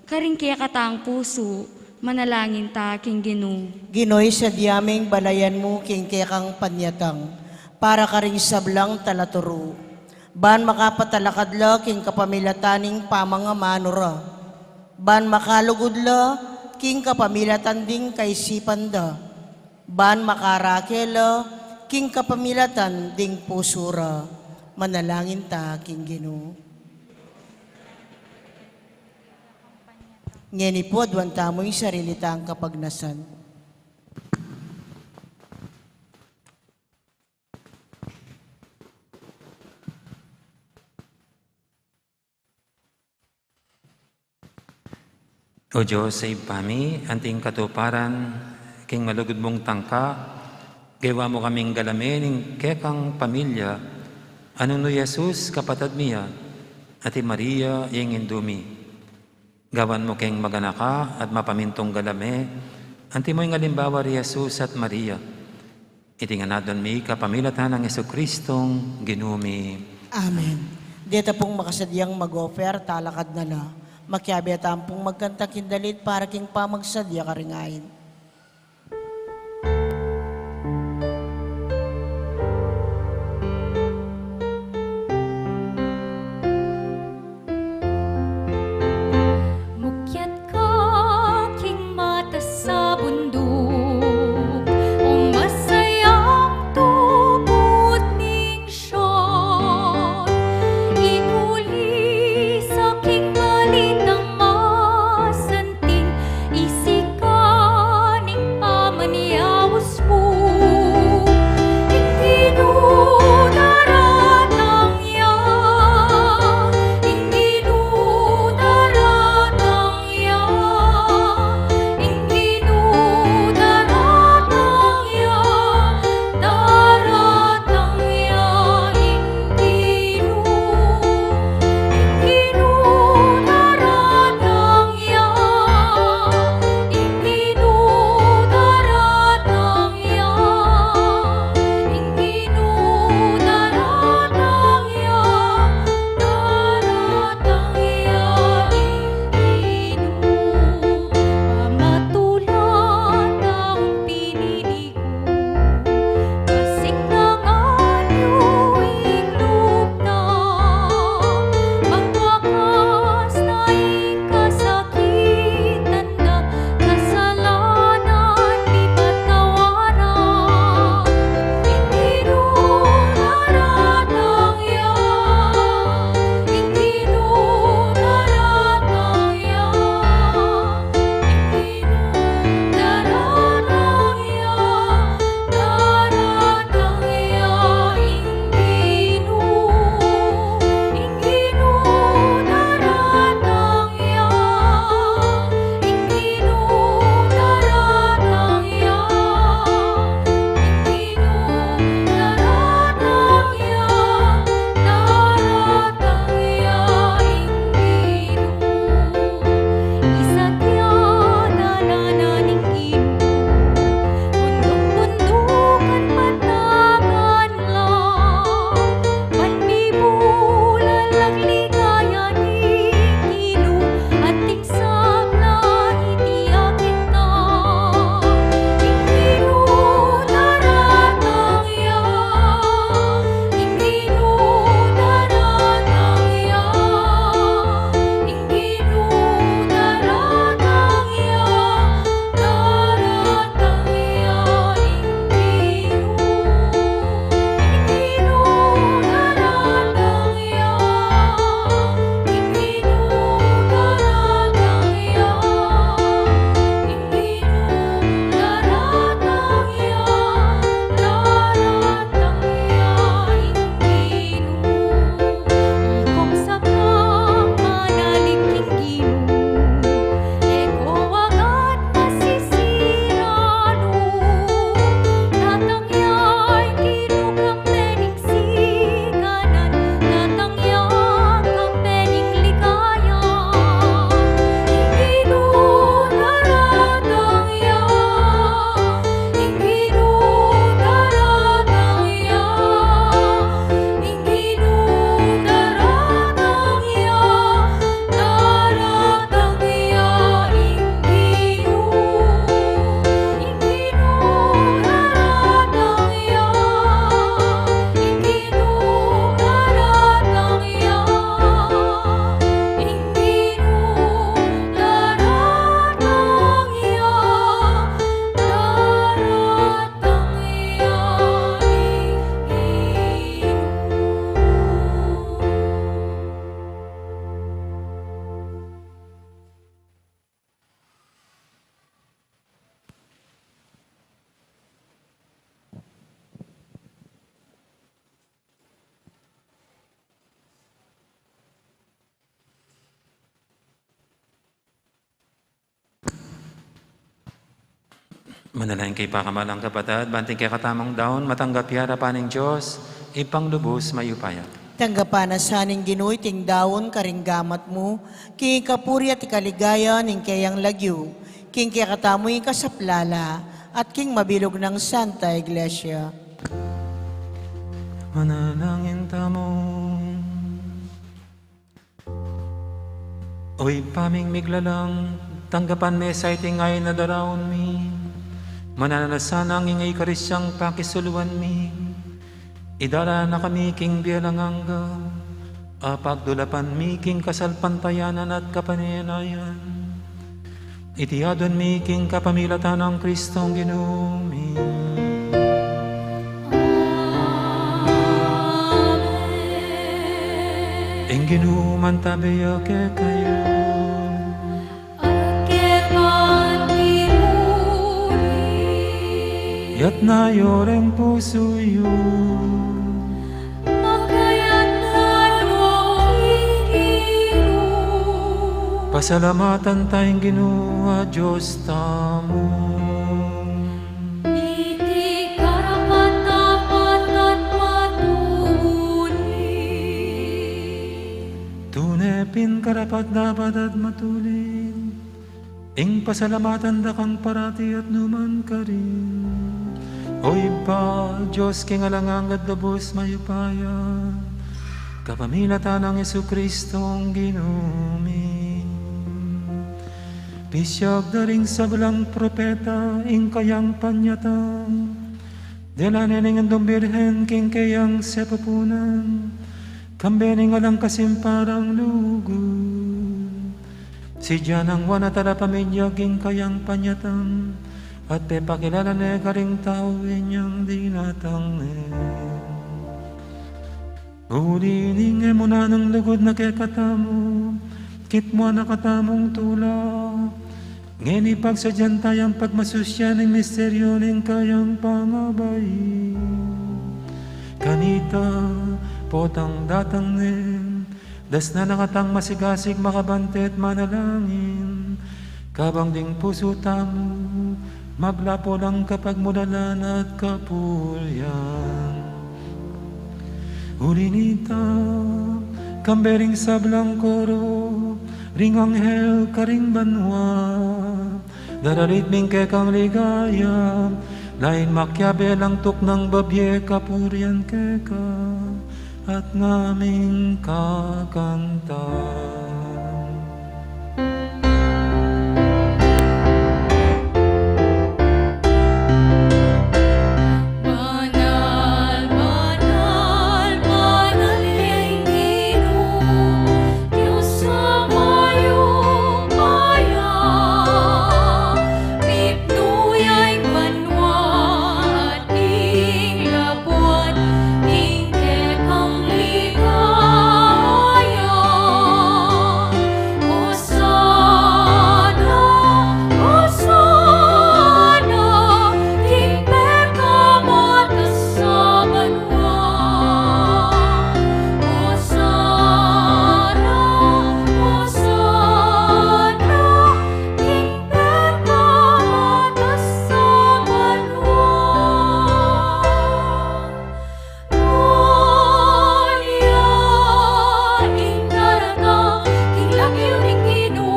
karing kekatang pusu, manalangin ta king Ginu. Ginu, isadya ming balayan mu, king kekang panyatang, para karing sablang talaturu. Ban makapatalakad la, king kapamilatan ning pamangamanu ra. Ban makalugud la, king kapamilatan ding kaisipan da. Ban makarake la, king kapamilatan ding pusu ra. Manalangin ta king Ginu. Ngeni pu, aduan tamu ing sarili tang kapagnasan. O Dios a Ibpa mi, anting katuparan king malugud mung tangka, gewa mu kaming galame ning kekang pamilya, a nung nu Jesus kapatad mi ya, at i Maria ing indu mi. Gawan mu keng maganaka at mapamintung galame, anti mu ing alimbawa ri Jesus at Maria. Iti ngan adwan mi kapamilatan nang Jesucristong Ginu mi. Amen. Deta pung makasadyang mag-offer, talakad na la. Makiabe tamu pung magkanta king dalit para king pamagsadya karing ain. Mukyat ka king matas a bunduk, o masayang tupud ning Sion, ing uli sa king balitang masanting, isika Manalangin kayu, pakamalan kung kapatad, ban iting kekatamung daun matanggap ya arapan ning Dios, Ibpang lubus mayupaya. Tanggapan na sa ning Ginu iting daun karing gamat mu, king ikapuri at ikaligaya ning keyang lagyu, king kekatamung ikasaplala, at king mabilug nang Santa Iglesia. Manalangin tamu. O Ibpa ming miglalang, tanggapan me sa iting ain a daraun mi. Mananu na sanang ing Eukaristiang pakisuluan mi, idala na kami king bie alang angga, a pagdulapan mi king kasalpantayanan at kapanenayan. Iti adwan mi king kapamilatan nang Kristong Ginu mi. Amen. Ing Ginu mantabe ya kekayu. At keka mu rin. Itas yu reng pusu yu. Makayatna no king Ginu. Pasalamatan taya ing Ginu a Dios tamu. Iti karapat-dapat at matulid. Tune pin karapat-dapat at matulid ing pasalamatan da kang parati at nukarin man. O Ibpa, Dios king alang angga at lubus mayupaya, kapamilatan nang Jesucristong Ginu mi. Pisiag da ring sablang propeta ing kayang panyatang, dela ne ning Indung Birhen king keyang sepupunan, kambe ning alang kasimparang lugud. Sidya nang wana talapamilya king kayang panyatang, at pepakilala ne karing tau inyang dinatang ne. Uli ning e mu na nang lugud na kekatamu, kitmuan na katamung tula, ngeni pagsadyan tayang pagmasusyan ing misteryu ning kayang pangabai. Kanita, potang datang ne, dasnan na katang masigasig, makabanteng manalangin, kabang ding pusu tamu maglapo lang kapagmulalan at kapurian. Uli nita, kambe ring sablang koro ring anghel karing banua, daralit mi ing kekang ligaya, lain makiabe lang tuknang babie kapurian keka, at ngaming kakanta. Banal, banal, banal ing Ginu, Dios a mayupaya, mipnu ya ing banua at ing labuad king kekang ligaya. Osana, Osana, king pekamatas a banua. Osana, Osana, king pekamatas a banua. Nuan ya ing daratang king lagyu ning Ginu.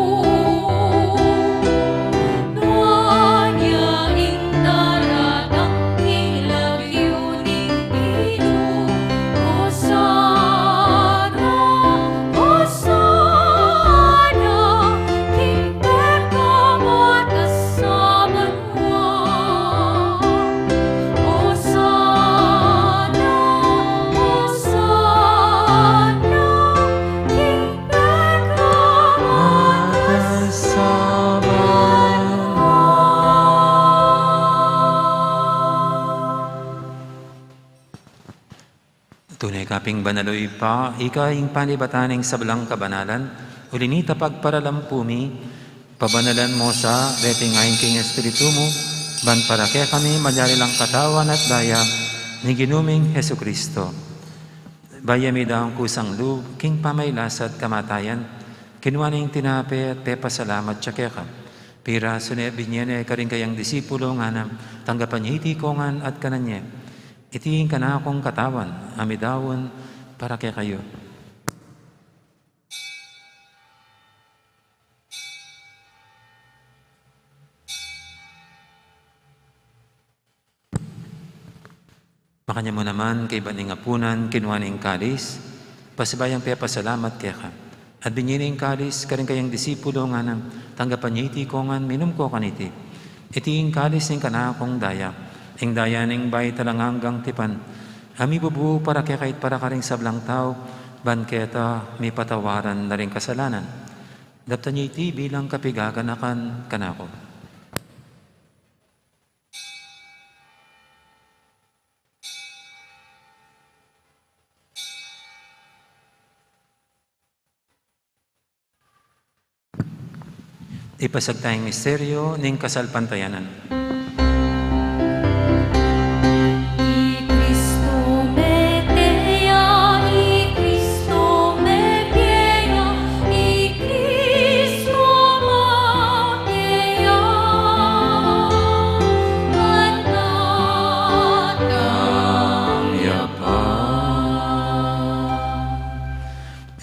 Nuan ya ing daratang king lagyu ning Ginu. Osana, Osana, king pekamatas a banua. Osana, Osana, king pekamatas a banua. Tune ka pin banal, o Ibpa, ika ing panibatan ning sablang kabanalan, uli nita pagparalan pu mi, pabanalan mu sa reting ain king Espiritu mu, ban para kekami malyari lang katawan at daya ning Ginu ming Jesucristo. Bayu ya midaun kusang lub king pamagkasakit at kamatayan, kinua ne ing tinape at pepasalamat ya keka. Pirasu ne, binie ne karing kayang disipulo, ngana: Tanggapan ye iti kongan at kanan ye. Iti ing kanakung katawan a midaun para kekayu. Makanyan mu naman, kaybat ning apunan, kinua ne ing kalis, pasibayu yang pepasalamat keka. At binie ne ing kalis karing kayang disipulo, ngana: Tanggapan ye iti kongan, minum ko kaniti. Iti ing kalis ning kanakung daya, ing daya ning bayu at alang anggang tipan, a mibubu para kekayu at para karing sablang tau, ban keta mipatawaran la ring kasalanan. Daptan ye iti bilang kapigaganakan kanaku. Ipasagta ing misteryo ning kasalpantayanan. I Kristu mete ya, i Kristu mebie ya, i Kristu mabie ya, at datang ya pa.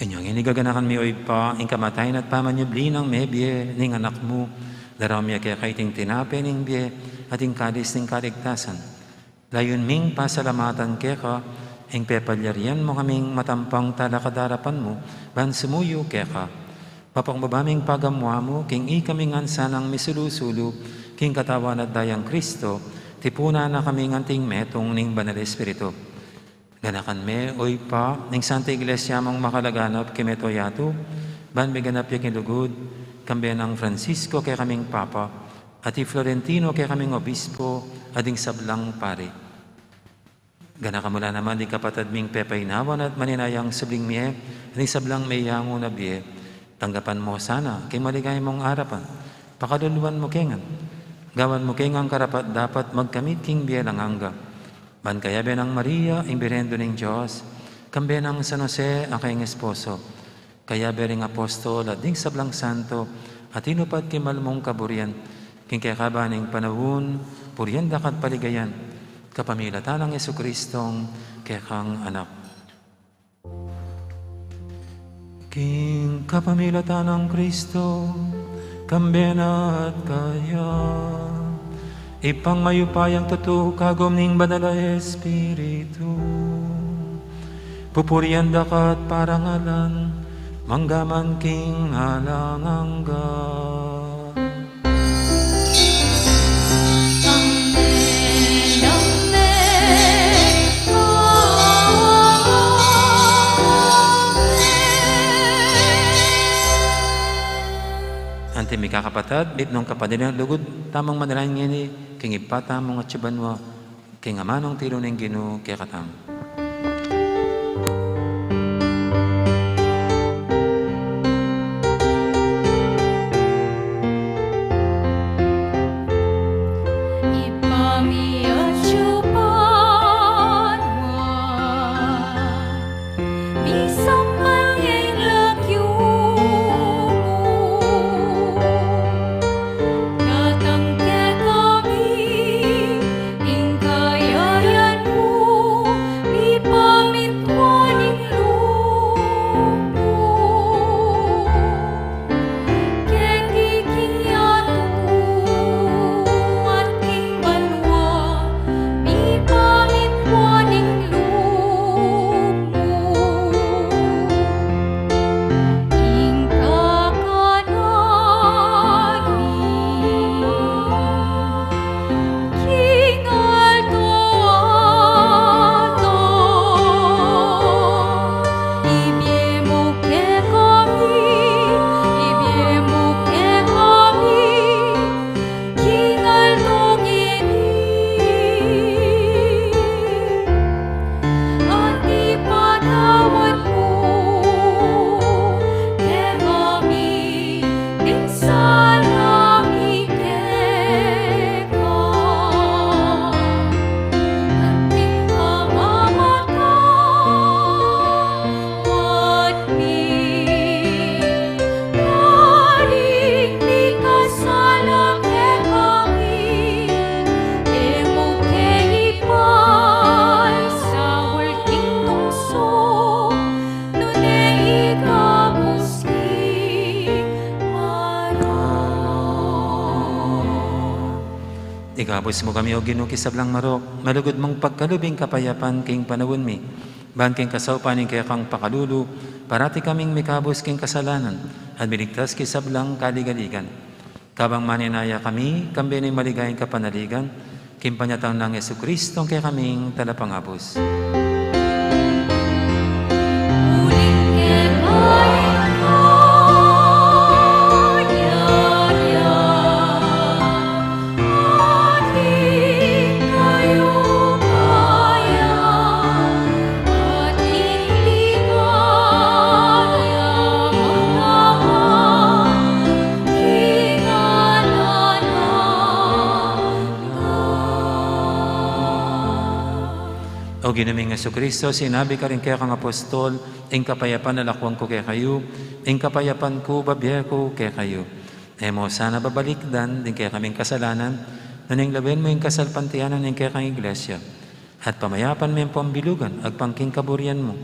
Inyang ini gaganakan mi, O Ibpa, ing kamatayan at pamanyubli nang mebie ning Anak mu, daraun mi keka iting tinape ning bie at ing kalis ning kaligtasan. Layun ming pasalamatan keka ing pepalyarian mu kaming matampang talakad arapan mu ban sumuyu keka. Mapakbaba ming pagamu-amu king ikami ngan sanang misulu-sulu king katawan at dayang Kristu, tipunan na kaming anting metung ning Banal Espiritu. Ganakan me, O Ibpa, ning Santa Iglesia mung makalaganap king mabilug a yatu, ban miganap ya king lugud, kambe nang Francisco kekaming Papa, at i Florentino kekaming Obispo, at ding sablang pari. Ganakan mu la naman ding kapatad ming pepainawan at maninayang subling mie, at ding sablang meyangu na bie. Tanggapan mu sana king maligaya mung arapan, pakaluluan mu ke ngan, gawan mu ke ngan karapat-dapat magkamit king bie alang angga. Ban kayabe nang Maria, ing Birhen ning Dios, kambe nang San Jose, a kayang esposo, kayabe ring apostol at ding sablang santo a tinupad king mal mung kaburian, king kekaban ning panaun, purian da ka at paligayan, kapamilatan nang Jesucristong kekang Anak. King kapamilatan nang Kristo, kambe na at kaya, Ibpang mayupayang tutu, kagum ning Banal a Espiritu, pupurian da ka at parangalan, mangga man king alang angga. Amen, amen, amen. Anti mikakapatad, mitmung kapadinan at lugud, tamung manalangin ngeni king Ibpa tamung atsu banua, king amanung tiru ning Ginu kekatamu. Ibpa mi atsu ka banua, misamban ya ing lagyu mu, datang kekami ing kayayan mu, mipamintuan ing lub mu keti king yatu at king banua. Ikabus mu kami, O Ginu, king sablang marok, malugud mung pagkalub ing kapayapan king panaun mi. Ban king kasaupan ning kekang pakalulu, parati kaming mikabus king kasalanan, at miligtas king sablang kaligaligan. Kabang manenaya kami, kambe ning maligayang kapanaligan, king panyatang nang Jesucristo, ing kekaming Talapangabus. O Ginu ming Jesucristo, sinabi ka karing kekang apostol, ing kapayapan lakuan ku kekayu, ing kapayapan ku bibie ku kekayu. E mu sana babalikdan ding kekaming kasalanan, nune lawen mu ing kasalpantayanan ning kekang Iglesia, at pamayapan me ampong bilugan agpang king kaburian mu.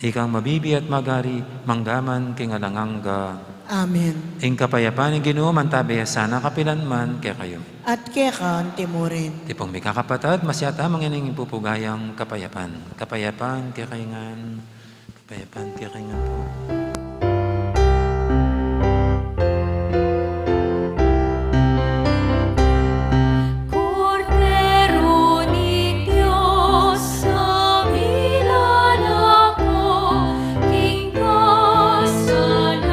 Ikang mabibie at magari, mangga man king alang angga. Amen. Ing kapayapan ning Ginu mantabe ya sana kapilan man kekayu. At keka anti mu rin. Tipong mikakapatad, masyata mangeni ning pupugayang kapayapan. Kapayapan kekayu ngan. Kapayapan kekayu ngan pu. Kordero ning Dios, a milalako king kasalanan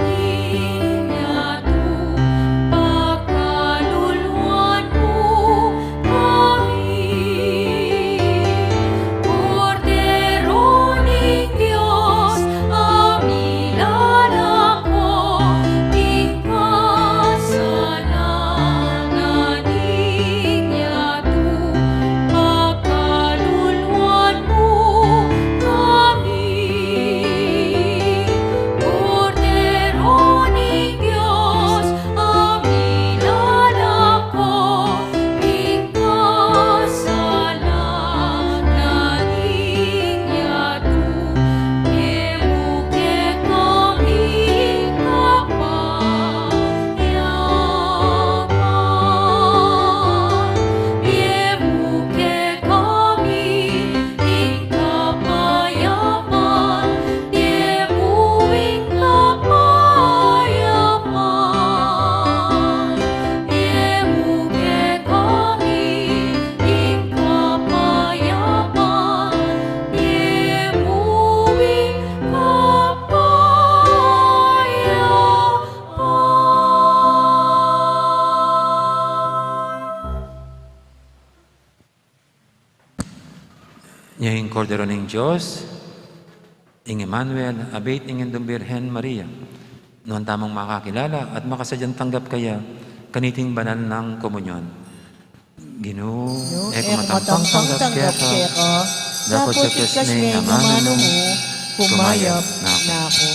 ning yatu, pakaluluan mu kami. Kordero ning Dios, a milalako king kasalanan ning yatu, pakaluluan mu kami. Kordero ning Dios, a milalako king kasalanan ning yatu, e mu kekami ing kapayapan, e mu kekami ing kapayapan, e mu ing kapayapan, e mu kekami ing kapayapan, e mu ing kapayapan. Nya ing Kordero ning Dios, ing Emmanuel, abit ning Indung Birhen Maria. Nuan tamung makakilala at makasadyang tanggap kaya kaniting banal nang komunyon. Ginu, e ku matampang tanggap keka, dapot sa tigas me ing amanu mu, kumayap na ku.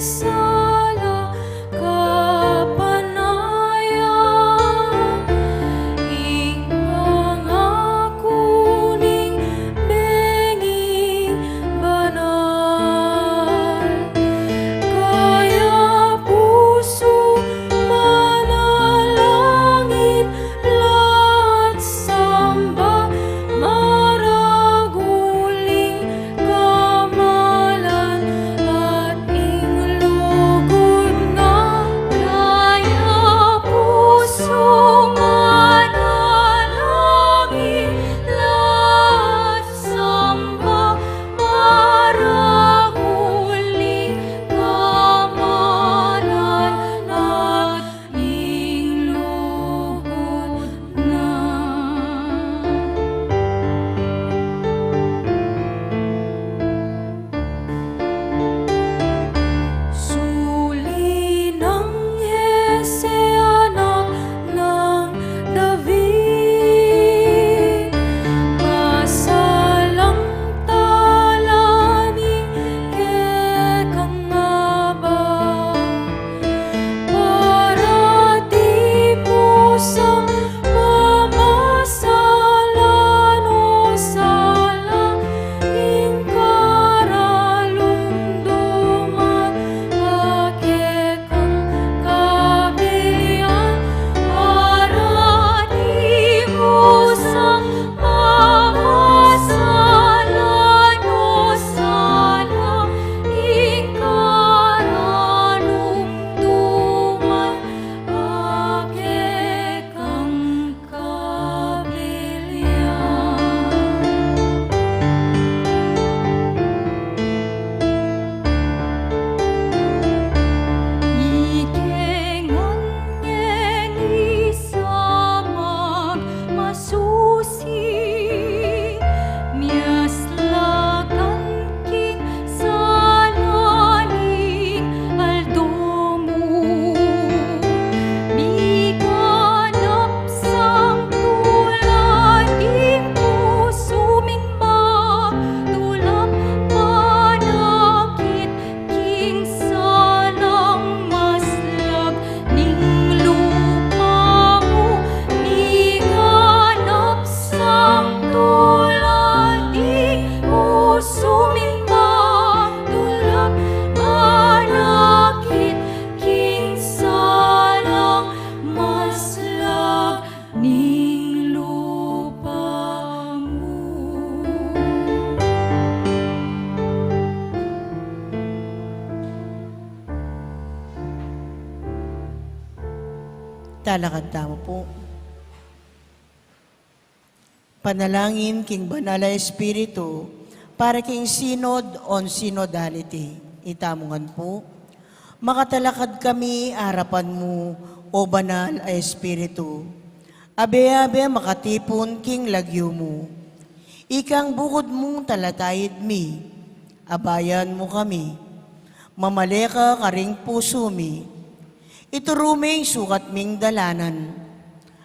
sala kapanayan, ing pangaku ning bengi banal. Kaya pusu manalangin, la't samba maragul ing kamalan at ing lugud na. Kaya pusu manalangin, la't samba maragul ing kamalan at ing lugud na. Suli nang Jese, anak nang David, pasalamatan ing kekang abak. Para di pusang pamasalan o sala ing karalumduman, a kekang kabilian. Para di pusang pamasalan o sala ing karalumduman, a kekang kabilian. Ike ngan ngening samang masusi, miaslakan king sala ning aldo mu. Miganap sang tulad ing pusu ming magdulap, manakit king salang maslag ning lupa mu. Miganap sang tulad ing pusu ming magdulap, manakit king salang maslag ning lupa mu. Talakad tamu pu. Panalangin king Banal a Espiritu para king Synod on Synodality. Itamu ngan pu. Makatalakad kami arapan mu, O Banal a Espiritu. Abe-abe makatipun king lagyu mu. Ikang bukud mung talataid mi, abayan mu kami. Mamale ka karing pusu mi. Ituru me ing sukat ming dalanan,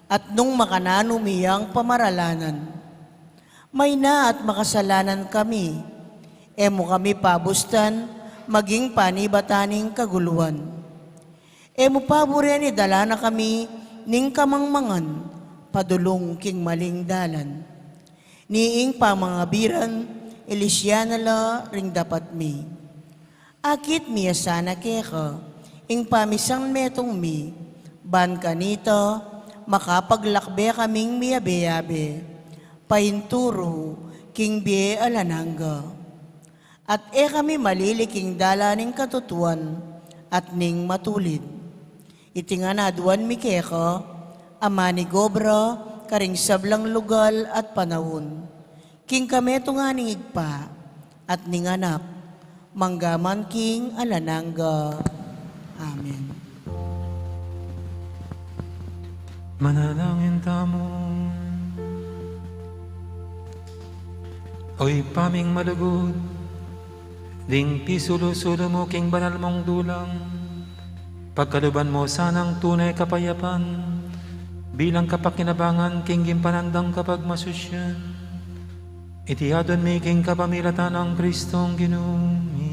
at nung makananu mi yang pamaralanan, maina at makasalanan kami, e mu kami pabustan maging panibatan ning kaguluan. E mu paburen idala na kami ning kamangmangan padulung king maling dalan. Ni ing pamangabiran, ilisya na la ring dapat mi. Akit mi ya sana keka ing pamisanmetung mi, ban kanita makapaglakbe kaming miyabe-yabe, painturu king bie alang angga. At e kami malili king dalan ning katutuan at ning matulid. Iti ngan aduan mi keka, a manigobra karing sablang lugal at panaun, king kametungan ning Ibpa, at ning Anak, manggaman king alang angga. Amen. Manalangin tamu. O Ibpa ming malugud, ding pisulu-sulu mu king banal mung dulang, pagkaluban mu sanang tunay kapayapan, bilang kapakinabangan king ginpanan dang kapagmasusyan. Iti adwan mi king kapamilatan nang Kristong Ginu mi.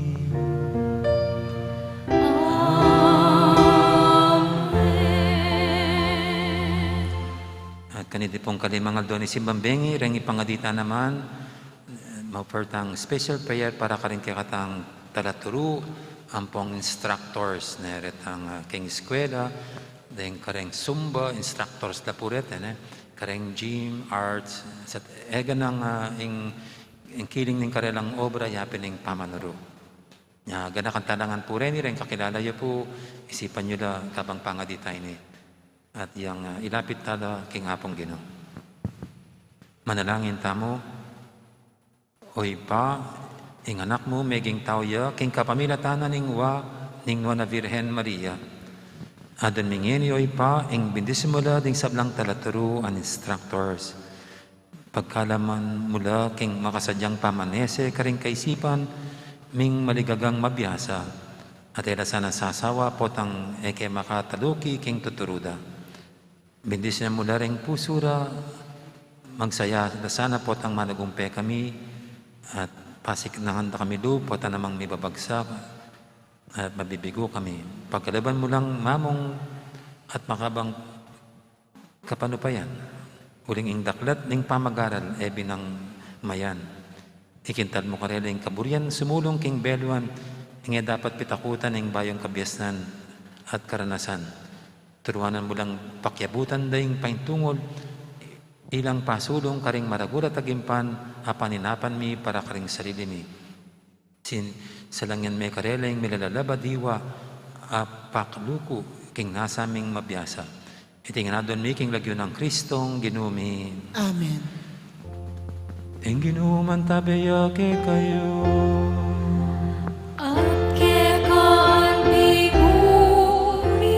Kaniti pung kalimang aldo ning simbang bengi, reng ipangaditan naman, eh, ma-offer tang special prayer para karing kekatang talaturu, ampong instructors, ne, retang, ah, keng eskwela, deng kareng Zumba instructors la pu reta, ne, kareng gym, arts, sa, e, ganang, ah, ing, ing kiling ning karelang obra, yapin ing pamanuru. Nya, ganakan talangan pu reni, reng kakilala yu pu, isipan yu la kabang pangaditan ini. At yang, ah, ilapit tala king Apung Ginu. Manalangin tamu. O Ibpa, ing Anak mu meging tau ya, king kapamilatan na ning Wa, ning Nuan a Virgen Maria. Adwan mi ngeni, O Ibpa, ing bendisyun mu la ding sablang talaturu and instructors. Pagkalaman mu la king makasadyang pamanese karing kaisipan ming maligagang mabiasa, at e la sana sasawa potang e ke makataluki king tuturu da. Bendisyunan mu la ring pusu ra, magsaya la sana potang managumpe kami, at pasiknangan da kami lub potang namang mibabagsak, at mabibigo kami. Pagkalub mu lang mamung at makabang kapanupayan, uling ing daklat ning pamagaral e binang mayan. Ikintal mu karela ing kaburian sumulung king beluan, ing e dapat pitakutan ning bayung kabiasnan at karanasan. Turuanan mu lang pakiabutan da ing paintungul, ilang pasulung karing maragul a tagimpan a paninapan mi para karing sarili mi. Sin-, salangyan me karela ing milalalab a diwa a pakluku king nasa ming mabiasa. Iti ngan adwan mi king lagyu nang Kristong Ginu mi. Amen. Ing Ginu mantabe ya kekayu. At keka antimu rin.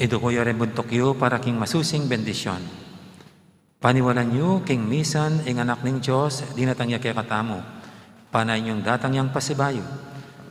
Iduku yu ring buntuk yu para king masusing bendisyun. Paniwalan yu king misan ing Anak ning Dios dinatang ya kekatamu. Panayan yung datang yang pasibayu.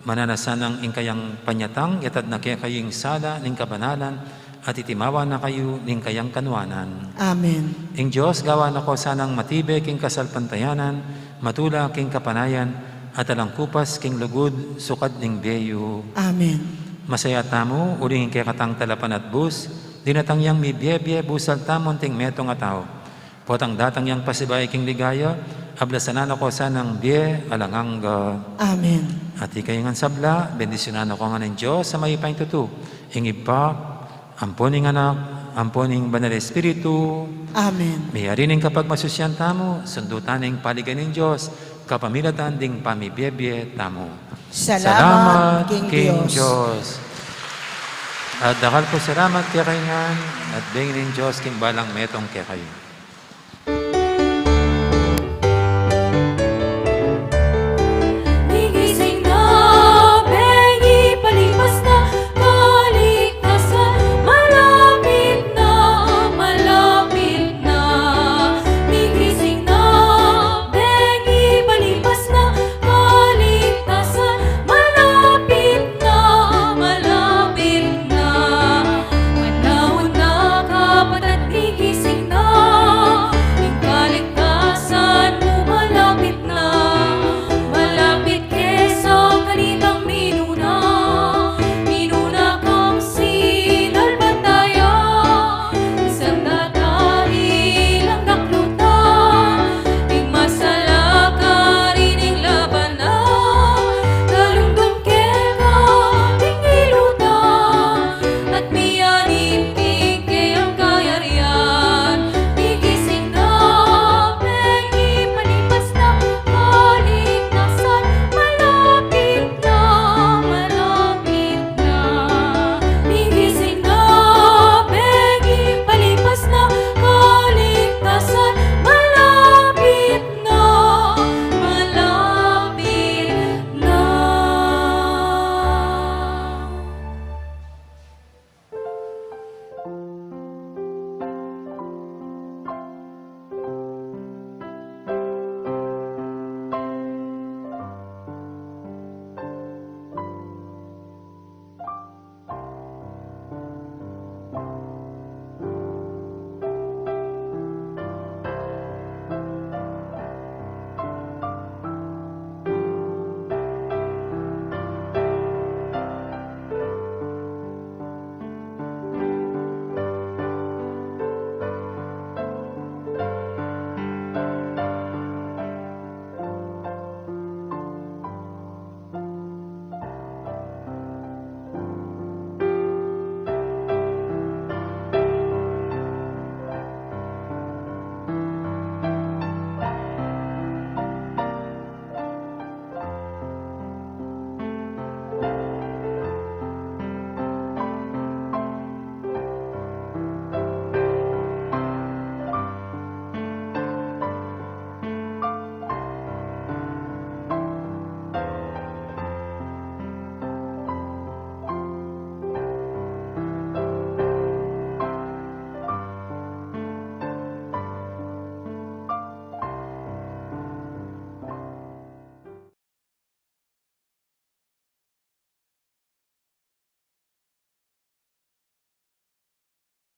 Mananu na sanang ing kayang panyatang yatad na kekayu ing sala ning kabanalan at itimawa na kayu ning kayang kanuanan. Amen. Ing Dios gawan na ko sanang matibe king kasalpantayanan, matula king kapanayan, at alang kupas king lugud sukad ning bie yu. Amen. Masaya tamu uling ing kekatang talapanatbus dinatang yang mibie-bie busal tamu anting metung a tau. Potang datang yang pasibayu king ligaya, ablasan na ko sanang bie alang angga. Amen. At ikayu ngan sabla, bendisyunan na ko ngan ning Dios a mayupayang tutu, ing Ibpa, ampon ing Anak, ampon ing Banal a Espiritu. Amen. Meyari ning kapagmasusyan tamu, sundu tana ing paligayan ning Dios, kapamilatan ding pamibie-bie tamu. Salamat king Dios. At dakal pung salamat kekayu ngan, at bengin ning Dios king balang metung kekayu.